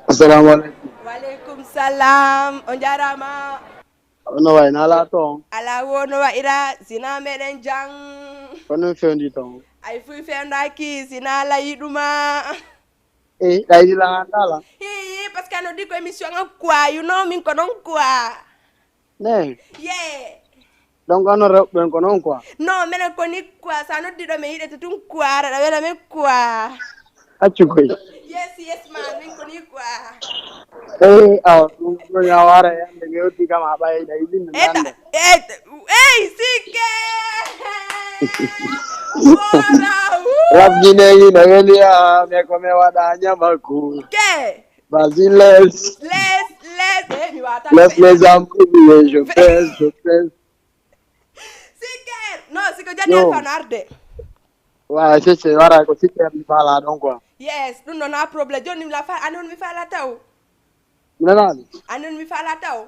Assalamu aleykum. Waleykum salam. O jarama. Ono wayi nala toon. Ala wo no waɗira sina meɗen jang. Kono fewndi toon. Ay fuy fewndaki sina layi ɗuma. Eh, ɗaydi la andala. Hi, parce que ano di ko émission an quoi, you know min ko non quoi. Ne. Yeah. Donc ano rewɓe ɓen ko noon quoi. Non, menen ko ni quoi, sa noddi ɗo mi yiɗete tun quoi, aɗa wela men quoi. Accu koy. Yes, yes man, min ko ni quoi. Eh, aw ɗum ɗum a wara yande mi yewti kam a ɓayi ɗaydi mi Eta, nande. eta, ey sike. Wara. Rabbi ne ina weli a me ko me waɗa ñamaku. Ke. Vas-y, laisse. Les, les, eh, mi wata. Laisse les embrouilles, je pèse, je pèse. Sike. Non, siko jani Yo. Alpha no arde. Wa sese wara ko sikke mi fala ɗon quoi. Yes, ɗum ɗo na problème. Joni mi la fa, anon mi fala taw. Nanani. Anon mi fala taw.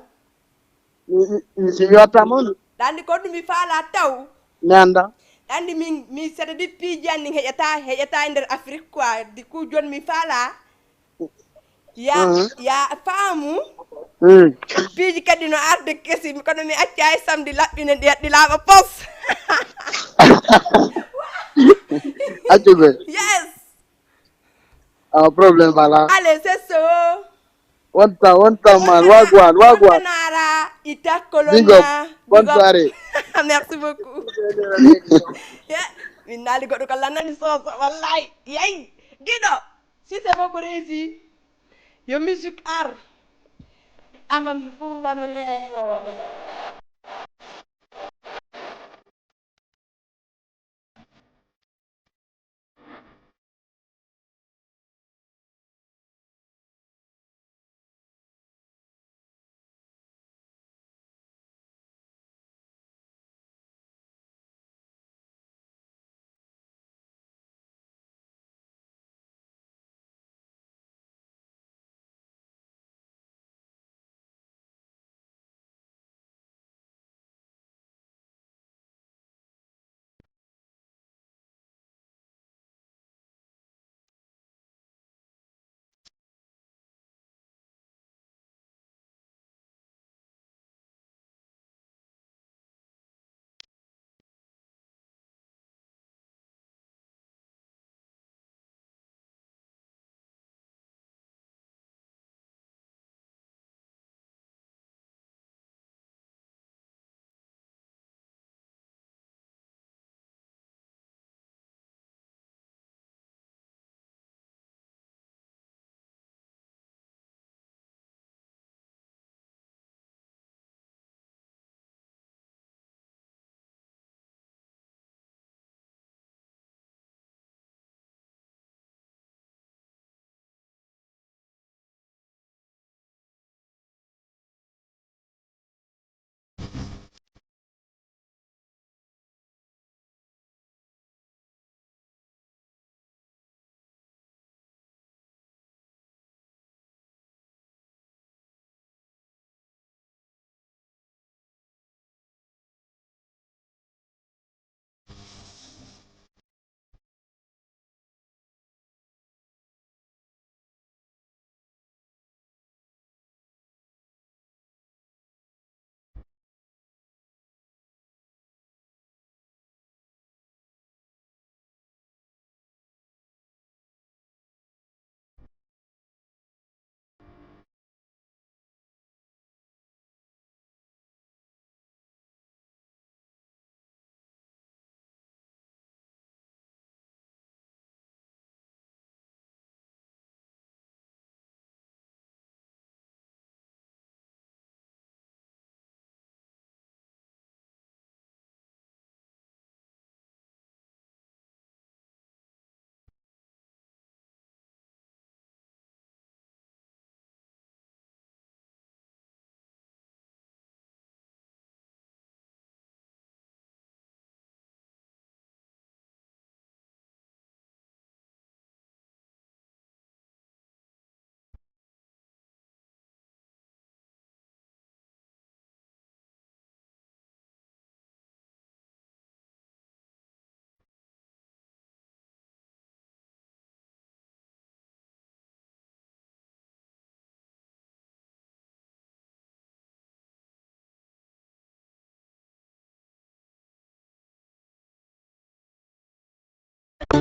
Mi mi- mi- mi yotta mon. Ɗandi ko ɗum mi fala taw. Mi anda. Ɗandi min mi sata di piiji an ɗin heƴata heƴata e nder Afrique quoi. Di ku joni mi fala. Ya Mhm. Ya faamu. Hmm. Piiji kadi no arde kesi kono mi acca e samedi laɓɓine ɗi ɗi laaɓa pos. Accu ɓe. Yes. Ah, problème voilà. Allez, c'est so. Wonta wonta man wagwan wagwan. Nara ita Big up. Colonia. Bonne soirée. Merci beaucoup. Yeah. Min nali goɗɗo ko lannani soso wallahi. Yay. Giɗo. Si c'est beaucoup réussi. Yo musique ar. Amam.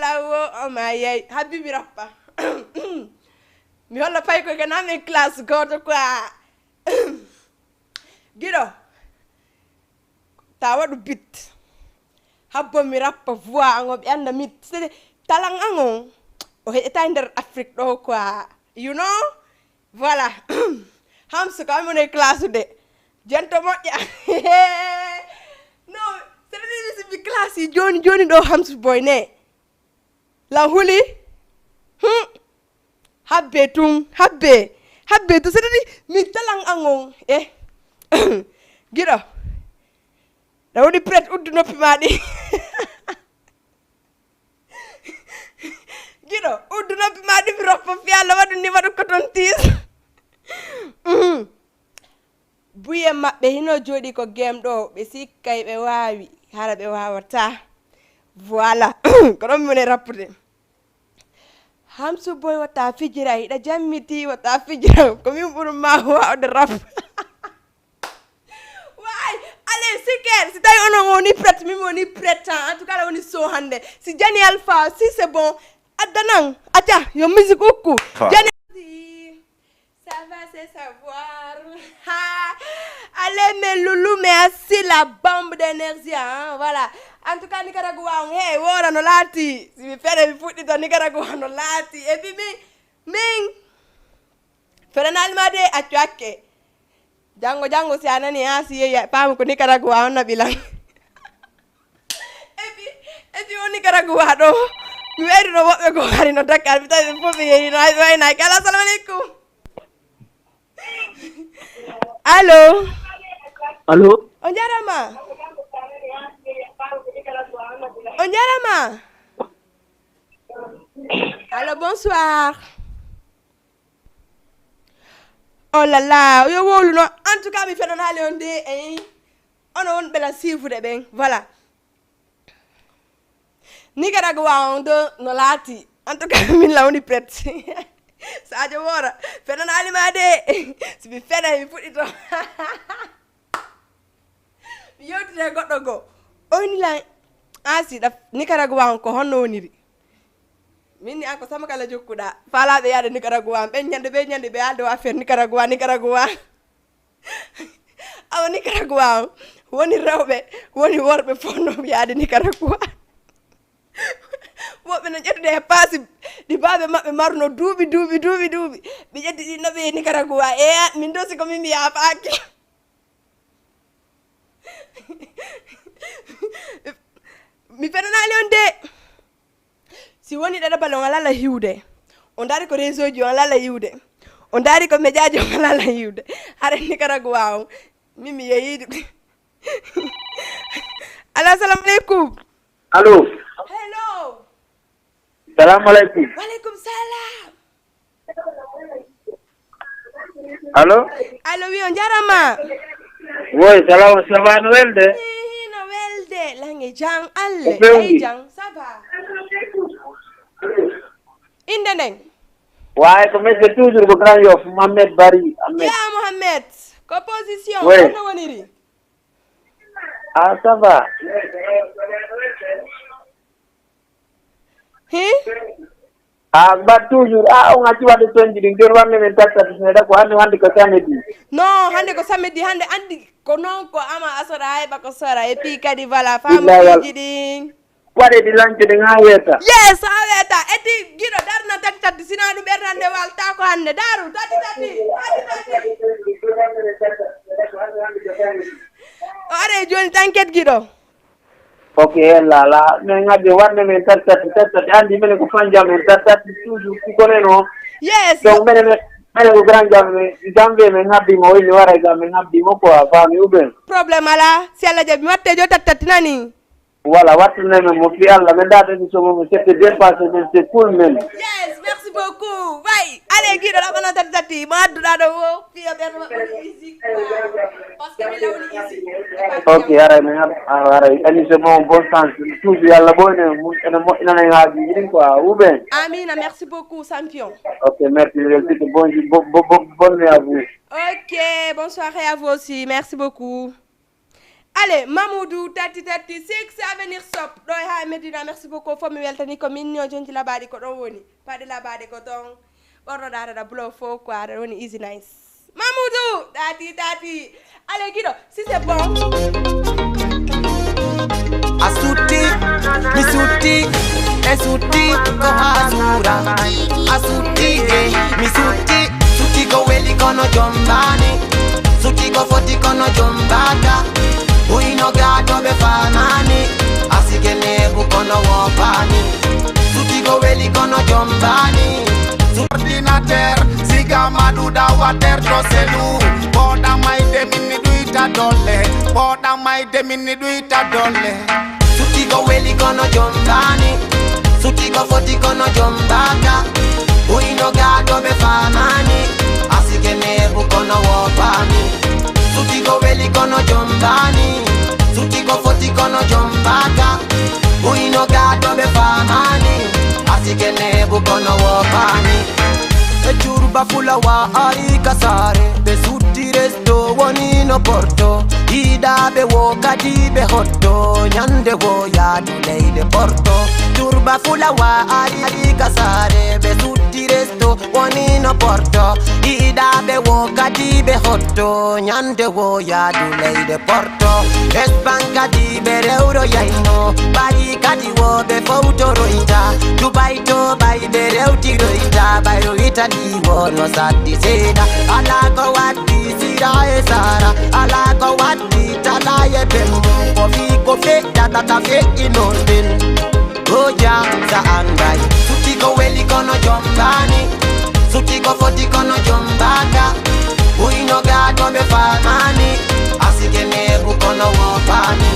Lawo, oh my yey. Habbi mi rappa. Mi holla pay ko ke nan en classe goto quoi. Giɗo. Ta waɗu bit. Habbo mi rappa voix an o ɓe anda mit. C'est talan an on. O heƴata e nder Afrique ɗo quoi. You know? Voilà. Hamsu kam mon e classe de. Jento moƴƴa. No, c'est-à-dire si mi classe joni joni ɗo Hamsu boy ne. Lan huli? Hmm. Habbe tun, habbe. Habbe tun, c'est-à-dire mi talan an on. Eh. Giɗo. Ɗa woni prête uddu noppi ma ɗi. Giɗo, uddu noppi ma ɗi mi roppo fi Allah waɗu ni waɗu coton tige. Mhm. Buye maɓɓe hino jooɗi ko game ɗo, ɓe sikkay ɓe waawi, hara ɓe waawata. Voilà. Ko ɗon mi woni e rappude. Hamsu boy wata fijira, hiɗa jammiti wata fijira. Ko min ɓuri ma waawde rap. Waay, allez, siker, si tawi onon woni prête, min woni prête, hein. En tout cas, la woni so hande. Si Jani Alpha, si c'est bon, addanan, aca, yo musique ukku. Jani, ça va se savoir. Ha. Allez, mes loulous, mais assis la bombe d'énergie, hein, voilà. En tout cas, Nicaragua, on, hey, wora no laati. Si mi fere, mi fuɗɗito Nicaragua no laati. Et puis, min, min, Feɗanaali ma de, accu hakke. Janngo, janngo, si a nani, haa si yehi, a faami ko Nicaragua on naɓi lan. Et puis, et puis, o Nicaragua ɗo, mi wayruno woɓɓe goo hari no Dakar, mi tawi ɓe fof ɓe yehi, no hay, no hay, no hay. Kala, assalamu aleykum. Allo? Allo? On jarama. On jarama. Allo, bonsoir. Oh là là, yo wowlu no. En tout cas, mi feɗanaali on de, eh. Ono on ɓela siifude ɓen. Voilà. Nicaragua on do no laati. En tout cas, min la woni prête. Sadio Wora, feɗanaali ma de. Si mi feɗa, mi fuɗɗito. Mi yewtide e goɗɗo goo. O inni lan, "Ah, si ɗa Nicaragua on ko honno woniri?" Min ni an ko sama kala jokkuɗa. Faalaaɓe yaade Nicaragua on. Ɓen ñande, ɓe ñande, ɓe alde o affaire Nicaragua, Nicaragua. Awa Nicaragua on. Woni rewɓe, woni worɓe fof no yaade Nicaragua. Woɓɓe no ƴettude e paasi ɗi baaɓe maɓɓe maruno duuɓi, duuɓi, duuɓi, duuɓi. Ɓe ƴetti ɗi no ɓe Nicaragua. E min do si ko min mi yaafaaki. Mi feɗanaali on de. Si woni ɗeɗo bale on alaa la hiwde. On ndaari ko réseau ji on alaa la hiwde. On ndaari ko média ji on alaa la hiwde. Hara Nicaragua on. Min mi yehiidu. Allo, assalamu aleykum. Allo. Hello. Salamu aleykum. Wa aleykum salam. Allo? Allo, wi on jarama. Woy, salamu, ça va, no welde? Hihi, no welde. Lange jang, alle. Ko fewndi? Ay jang, ça va. Inde nden? Waay, ko monsieur toujours ko Grand Yoff, Mohamed Bari Ahmed. Ya Mohamed, ko position, oui, honno woniri? Ah, ça va. Hi? Ah, mbaɗ toujours. Ah, on acci waɗde toñji ɗin. Nder wanne men tattati seeɗa ko hannde, hannde ko samedi. Non, hannde ko samedi, hannde anndi ko noon ko ama asora hay bako sora. Et puis kadi voilà, faamu. Billahi wal-, piiji ɗin. Waɗe ɗi lancude haa weeta. Yes, haa weeta. Eti giɗo darna tati tati, sina ɗum ɓernande walta ko hannde. Daru, tati tati, tati tati. O are jooni tan ket giɗo. Ok, ella la. Min ngabbi wanne min tati tati, tati tati. Anndi minen ko fanjam min tati tati toujours si kono non. Yes. Donc minen, minen ko grand jam min, janvier min ngabbi mo, woni wara jam min ngabbi mo quoi, faami ou bien? Problème ala. Si Allah jaɓi watte jo tati tati nani. Voilà, wattu ne men mo fi Allah, men da de so mo c'était dépassé, men c'est cool men. Yes, merci beaucoup. Way, allez, giɗo la bana tati tati, mo adduɗa ɗo wo, fi a ɓerno ma woni easy quoi. Parce que mi la woni easy. Ok, aray men, aray, aray, ani c'est bon, bon sens. Toujours yalla boyne, ene moƴƴinana en haajuji ɗin quoi, ou bien? Amina, merci beaucoup, champion. Ok, merci, merci, bon, bon, bon, bon, bonne nuit à vous. Ok, bonne soirée à vous aussi, merci beaucoup. Allez, Mamoudou, thirty thirty-six Avenir Shop, ɗo e ha e Medina, merci beaucoup, fof mi weltani, ko min ñoo jonji labaɗi ko ɗon woni, paɗe labaɗe ko ton, ɓornoɗa aɗa blow fof quoi, aɗa woni easy nice. Mamoudou, thirty thirty, allez Guido, si c'est bon. A sutti, mi sutti, e sutti ko ha suura. A sutti, e mi sutti, sutti ko weli kono jombaani. Sutti ko foti kono jombaaka. Ɓuyno gaato ɓe faamaani. Asike neeɓu kono woopaani. Sutti ko weli kono jombaani. Ordinateur, siga maɗuɗa water to selu. Poɗa mayde minni ɗuyta dolle. Poɗa mayde minni ɗuyta dolle. Sutti ko weli kono jombaani. Sutti ko foti kono jombaaka. Ɓuyno gaato ɓe faamaani. Asike neeɓu kono woopaani. Sutti ko weli kono jombaani. Sutti ko foti kono jombaaka. Ɓuyno gaato ɓe faamaani. Asike neeɓu kono woopaani. E Curba Fulawa ari ka saare. Ɓe sutti resto woni no porto. Yiɗaaɓe wo kadi ɓe hotto. Ñande wo yaadu leyɗe porto. Curba Fulawa ari ka saare. Ɓe sutti resto woni no porto. Yiɗaaɓe wo kadi ɓe hotto. Ñande wo yaadu leyɗe porto. Espagne kadi ɓe rewroyayno. Paris kadi wo ɓe fowtoroyta. Dubai to ɓay ɓe rewtiroyta. Ɓayro Italie wo no satti seeɗa. Alaa ko waddi sira e sara. Alaa ko waddi tala e bembo. Ko fii ko feƴƴata ta feƴƴinorɗen. Goja sa anday. Sutti ko weli kono jombaani. Sutti ko foti kono jombaaka. Ɓuyno gaato ɓe faamaani. Asike neeɓu kono woopaani.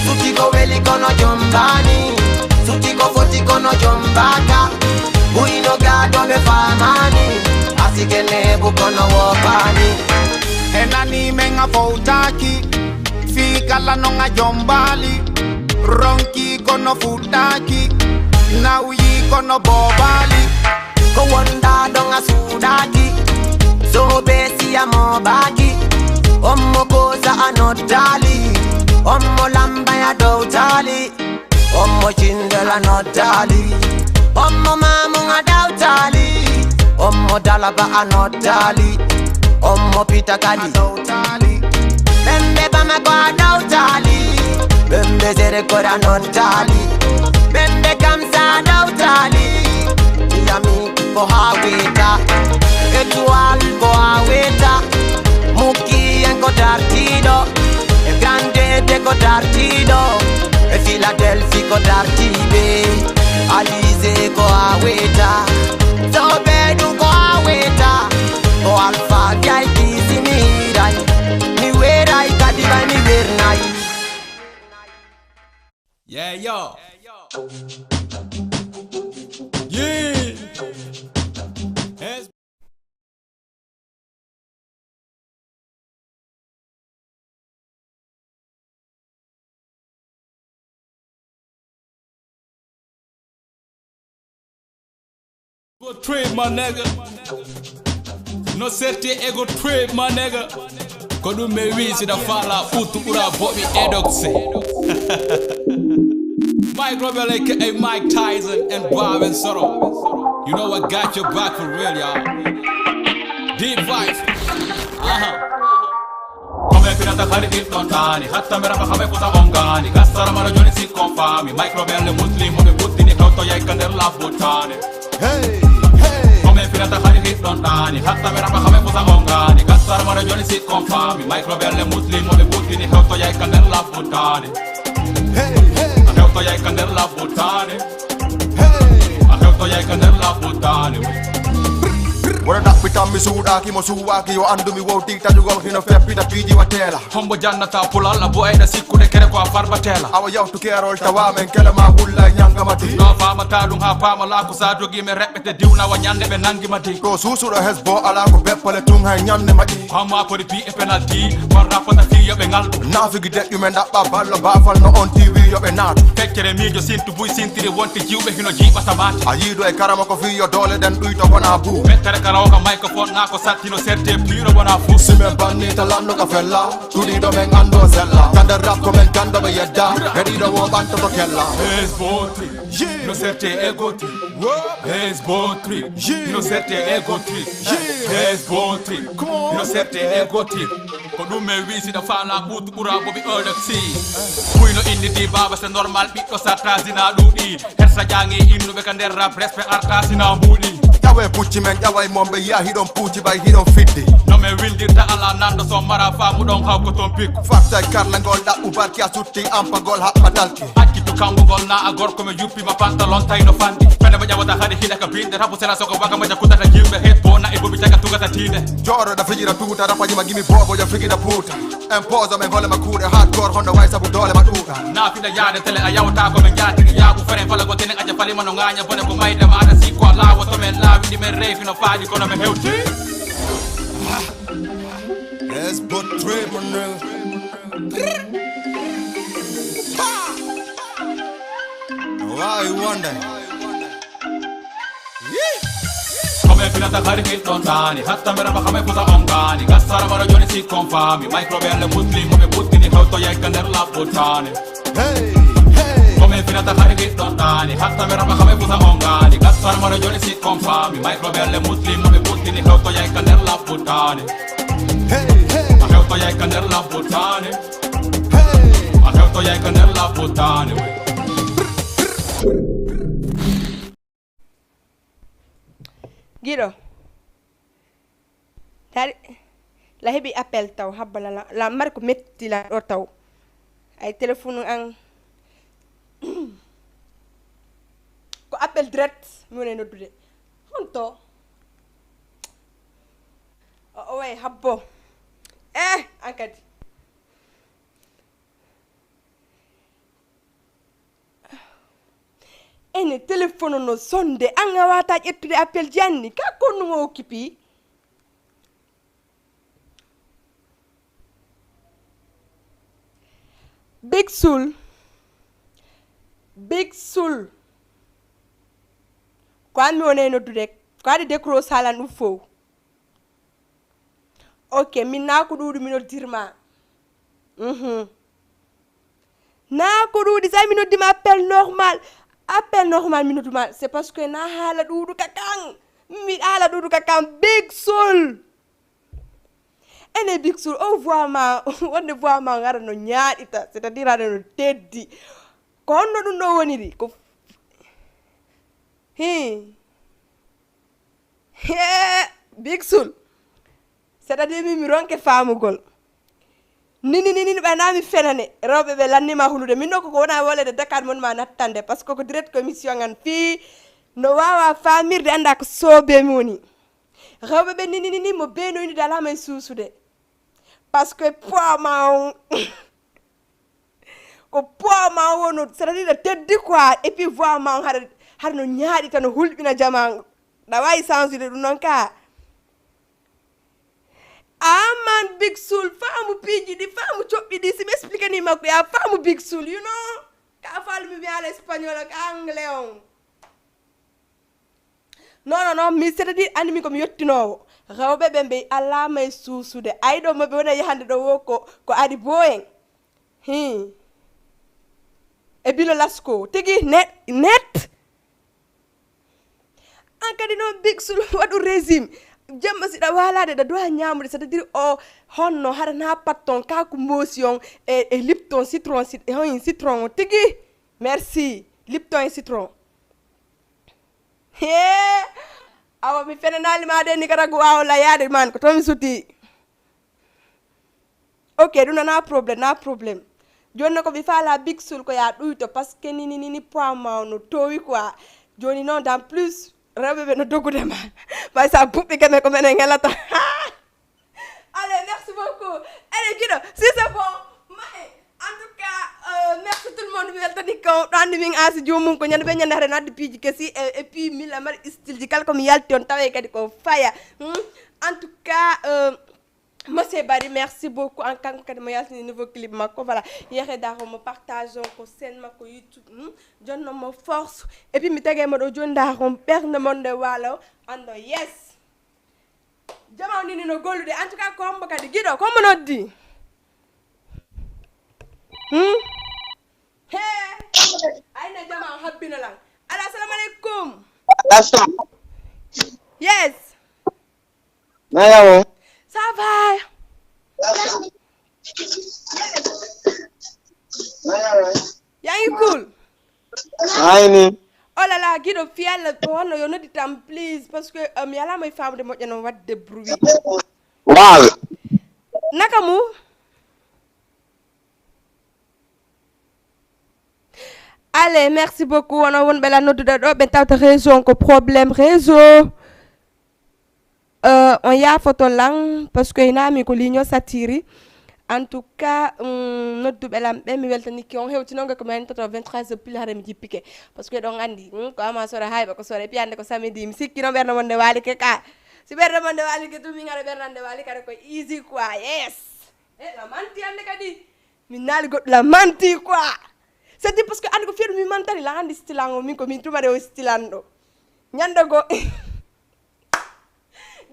Sutti ko weli kono jombaani. Sutti ko foti kono jombaaka. Ɓuyno gaato ɓe faamaani. Asike neeɓu kono woopaani. E nani men a fowtaaki. Fii kala non a jombaali. Ronki kono fuɗɗaaki. Nawyi kono boobaali. Ko wonɗaa ɗon a suuɗaaki. Soobe siya moobaaki. Ommo koosa a noddaali. Ommo lambay a dowtaali. Ommo cindel a noddaali. Ommo maamun a dawtaali. Ommo dalaba a noddaali. Ommo pita kadi. Ɓemɓe Bamako a dawtaali. Ɓemɓe Serekor a noddaali. Ɓemɓe Kamsa a dawtaali. Miami ko haa weeta. Etoile ko haa weeta. Mukki en ko dartiiɗo. E Grande de ko dartiiɗo. E Philadelphie ko dartiiɓe. Alizé ko haa weeta. Soɓe ɗum ko haa weeta. Ko Alpha V I P si mi hiiray. Mi weeray kadi ɓay mi weernay. Yeah, yo. Yeah. Yes. Go trip, my nigga. No sette e go trip, my nigga. Ko ɗum mi wi, si da fala ɓuttu ɓura boɓi edoxe. Mike Robel aka Mike Tyson and Bob and Soro. You know I got your back for real, y'all. Deep vibes. Uh-huh. Kome finata hari ɗiɗɗon ɗaani hatta mi rama kame futa on gaani gassara mara joni sikkon faami microbelle muslim mo ɓe puttini kawtoyay ka nder labbo taane. Hey, hey. Kome finata hari ɗiɗɗon ɗaani hatta mi rama kame futa on gaani gassara mara joni sikkon faami microbelle muslim mo ɓe puttini kawtoyay ka nder labbo taane. Hey, hey. Kawtoyay ka nder labbo taane. Hey. A hewtoyay ka nder labbo taane. Wona ɗaɓɓitan mi suuɗaaki mo suuwaaki yo anndu mi wowti taƴugol hino feppita piiji wa teela. Hombo jannata pulal a bo'ayɗa sikkude ke Ko a farbatela. Awa yawtu kerol tawa men kele ma hulla e ñanga ma di. No famata ɗum ha pamala ko sa dogi men reɓɓete diwna wa ñande ɓe nangi ma di. Ko susuɗo hesbo ala ko beppale tun hay ñande ma ɗi. Hamma ko di pi e penalty. Kon rapata fi yoɓe ngal. Nafigi deƴƴu men ɗaɓɓa ballo bafal no on T V yoɓe naatu. Feccere miijo sintu buy sintiri wonti jiwɓe hino jiiɓata mate. A yiido e karama ko fi yo doole ɗen ɗuyto wona bu. Mettere kala o ka microphone na ko sattino serte piiro wona fu. Si men banni ta lanno ka fella. Cuɗiiɗo men anndo sella. Ka nder rap ko men ganndo ɓe yedda. Heɗiiɗo wo ɓantoto kella. Hesbo trip. No serte e go trip. Hesbo trip. No serte e go trip. Hesbo trip. No serte e go trip. Ko ɗum men wi siɗa faala ɓuutu ɓura bobi olexi. Kuyno indi di baba c'est normal ɓiɗɗo sattasina ɗuuɗi. Hersa ƴaŋi innuɓe ka nder rap respect arta sina mbuuɗi. Ƴawe pucci men ƴaway mon ɓe yiya hiɗon puuci ɓay hiɗon fiddi. No men windirta ala nanɗo so mara faamu ɗon hawko ton pikku. Fattay karlangol ɗaɓɓu barki a sutti ampagol haɓɓa dalki. Accitu kambugol na a gorko men yuppima pantalon tayno fandi. Pele mo ƴawata hari hiɗa ka binde rabu sela soko waka mo jakkudata jimɓe het bo na'i bobi jaga tugata tiinde. Joɗoɗa fijira tuuta rapaji ma gimi bobo yo figida puuta. Impose men holle ma kuuɗe hardcore honno way sabu doole ma ɗuuɗa. Na fiɗa yaade tele a yawta ko ɓe jaatiri yaaɓu feren fala go tenen aja falima no ŋaaña bone ko mayde maɗa sikko a laawo to men laawiɗi men reyfi no faaɗi kono men hewti. Let's go trip, my nigga. Why you wonder? Kome finata hari kiɗɗon ɗaani hatta mera ba kame fusa on gaani gassara bara joni sikkon faami microbelle muslim mo ɓe puttini hewto yegga nder labbo taani. Hey, hey. Kome finata hari kiɗɗon ɗaani hatta mera ba kame fusa on gaani gassara bara joni sikkon faami microbelle muslim mo ɓe puttini hewto yegga nder labbo taani. Hey, hey. A hewto yegga nder labbo taani. Hey. A hewto yegga nder labbo taani. Giɗo. Tari la heɓi appel taw habba la la mari ko metti la ɗo taw. Ay téléphone an ko appel direct mi woni noddude. Honto? O way habbo. Eh, an kadi. Ene téléphone no sonde an a wata ƴettude appel janni ka konno mo okkipi. Big Soul. Big Soul. Ko an mi woni e noddude ko adi décroche halan ɗum fow. Ok, min na ko ɗuuɗu mi noddirma. Mhm. Na ko ɗuuɗi sa mi noddima appel normal. Appel normal mi nodduma c'est parce que na haala ɗuuɗu ka kan. Mi haala ɗuuɗu ka kan Big Soul. Ene Big Soul o voix ma wonde voix ma ngara no ñaaɗita c'est-à-dire aɗa no teddi. Ko honno ɗum ɗo woniri ko hi. Hee, Big Soul. C'est-à-dire min mi ronke faamugol. Nini nini ɓay na mi fenane rewɓe ɓe lannima hulude min ɗo koko wona wolede dakar mon ma nattande parce que ko direct ko émission an fii no wawa faamirde annda ko soobe mi woni. Rewɓe ɓe nini nini mo beenoynude alama e suusude. Parce que poids ma on ko poids ma on wonno c'est-à-dire teddi quoi et puis voix ma on hara hara no ñaaɗi tan no hulɓina jama ɗa wawi change de ɗum noon ka. Aman Big Soul faamu piiji ɗi faamu coɓɓi ɗi si mi explique ni makko ya faamu Big Soul you know ka faalumi mi ala espagnol ak anglais on. Non non non mi c'est-à-dire anndi min ko mi yettinoowo rewɓe ɓe mbeyi alama e suusude ayɗo mo ɓe wona yahande ɗo wo ko ko ari boyen hi e bilo lasko tigi net net. An kadi noon Big Soul waɗu régime jemma siɗa waalade ɗa dowa ñaamude c'est-à-dire o honno haɗa na patton kaku moosi on e e lipton citron hoyin citron o tigi. Merci lipton e citron. Hee awa mi fenanaali ma de ni kata ko waawo layaade man ko to mi suti. Ok ɗum nana problème na problème. Joni no ko mi faala Big Soul ko ya ɗuyto parce que nini nini poids ma no towi quoi. Joni noon dans plus rewɓe ɓe no dogude ma. Ɓay sa buɓɓi keme ko menen helata. Allez merci beaucoup. Allez giɗo si c'est bon mahe. En tout cas Merci tout le monde, mi weltani ko ɗo andi min asi jomum ko ñande ɓe ñande hare nadde piiji kesi e, e puis milla mari style ji kala komi yalti on tawe kadi ko faya. Hmm? En tout cas euh, monsieur Bari, merci beaucoup en kanko kadi mo yaltini nouveau clip makko voilà, yehe daro mo partage on ko scène makko YouTube. Hmm? Jonno mo force et puis mi tege mo ɗo joni daro on ɓernde mon nde walo ando yes. Jama o nini no gollude en tout cas ko hombo kadi giɗo ko hombo noddi. Hmm? He. Ayna jama o habbina lan. Ala assalamu alaikum. Assalamu. Yes. Naya o. Ça va? Naya o. Yaa ngi cool? Ayni. Oh là là, giɗo fiyalla ko honno yo noddi tam please parce que euh, mi alaa mo e faamude moƴƴa noon waɗde bruit. Waaw. Naka mu? Allez, merci beaucoup. Wono wonɓe la nodduɗa ɗo ɓe tawta réseau on ko problème réseau. Euh, on yaafoto lan parce que hinami ko ligne satiri. En tout cas um, nodduɓe lan ɓe mi weltaniki on hewtinonge ko mi anitoto vingt-trois heures pile hare mi jippike parce que ɗon andi hmm, ko ama sora hayɓa ko sora et puis ande ko samedi mi sikki noon ɓernde mon nde walike ka si ɓernde mon nde walike tum min ara ɓernde nde wali kare ko easy quoi yes e la manti ande kadi min naali goɗɗo la manti quoi c'est dit parce que ande ko fiyaɗum mi mantani la andi stilango min ko min tumare o stilanɗo ñande go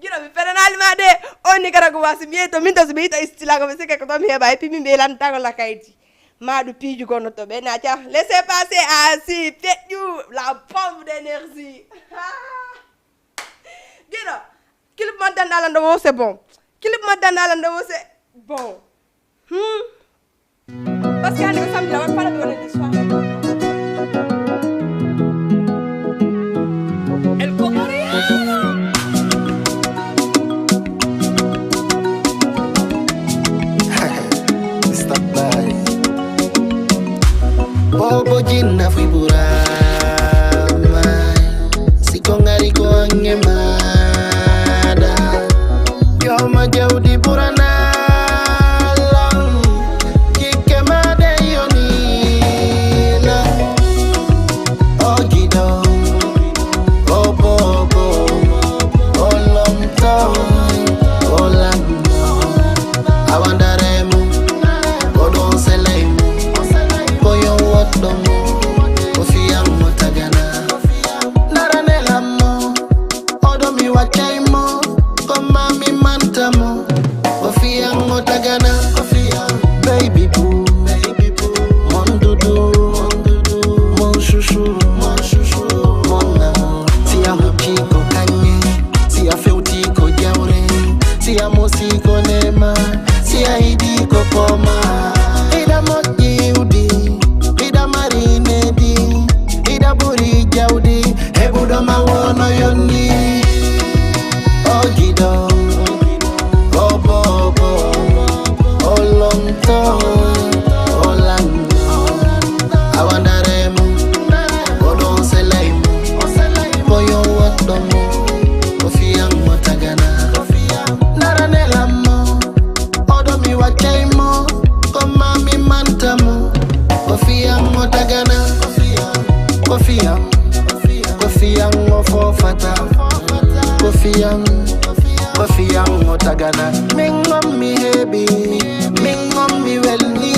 Giro mi fenanaali ma de on ni kara ko wasi mi yeto min to so mi yita istilago mi sike ko to mi heɓa et puis min ɓe lantagol la kaydi maɗu piiju gono to ɓe naca laissez passer asi feƴƴu la pompe d'énergie Giro clip ma dandala ndo wo c'est bon clip ma dandala ndo wo c'est bon hmm. Parce que hannde ko samedi la waɗi fala ɓe waɗa des soirées. El Comoriano. Stop by. Bobo jinna fui burama. Siko ngari ko ange mada. Yoma jawdi burana. Kikemade yonila ogido obobo olomto olamno awandaremu odon selemu koyo wotdomo ofiyango tagana naranelammo odo mi wacaimo koma mi mantamo Kofi Annan tagana, Kofi Annan, baby boo, baby boo. Mon doudou, mon doudou, mon chouchou, mon chouchou, mon amour. Si a huti ko kanye, si a fewti ko jawre, si a mosi ko nema, si a idi ko poma. Ida moƴƴi iwdi, ida mari nedi, ida ɓuri jawdi, heɓuɗo ma wono yonni. O giɗo. Obobo, olomto, olanno, awandaremu, odon selaimu, koyo wotdomo, kofiyan mo tagana, naranelammo, odo mi wacaimo, koma mi mantamo, kofiyan mo tagana, kofiyan. Kofi Annan o fofata. Kofi Annan, Kofi Annan o tagana. Min on mi heɓi, min on mi welni,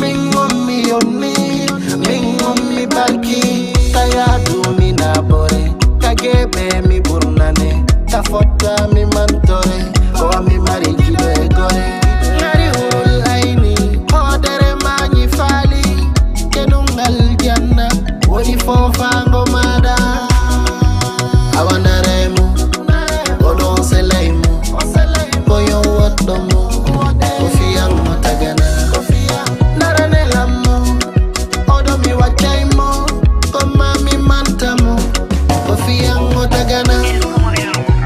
min on mi yonni, min on mi barki. Kaya dumi na bore, kagebe mi burnane, ka fotta mi mantore, o mi mari jibe gore. Ngari hurul aini, hodere mani fali. Kenun aljanna woni fofaango maɗa awandaremo oɗon selaimu koyo woɗɗomo kofiyan mo tagana naranelammo oɗo mi waccaymo komma mi mantamo kofiyan mo tagana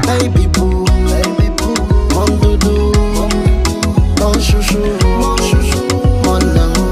baby boo mon dudu mon chouchou mon chouchou mon amour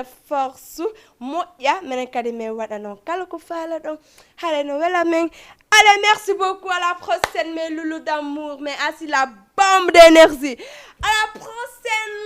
Force moƴƴa, menen kadi min waɗa noon kala ko faalaɗon. Haray no wela men. Allez, merci beaucoup, à la prochaine, mes loulous d'amour, mais aussi la bombe d'énergie. À la prochaine.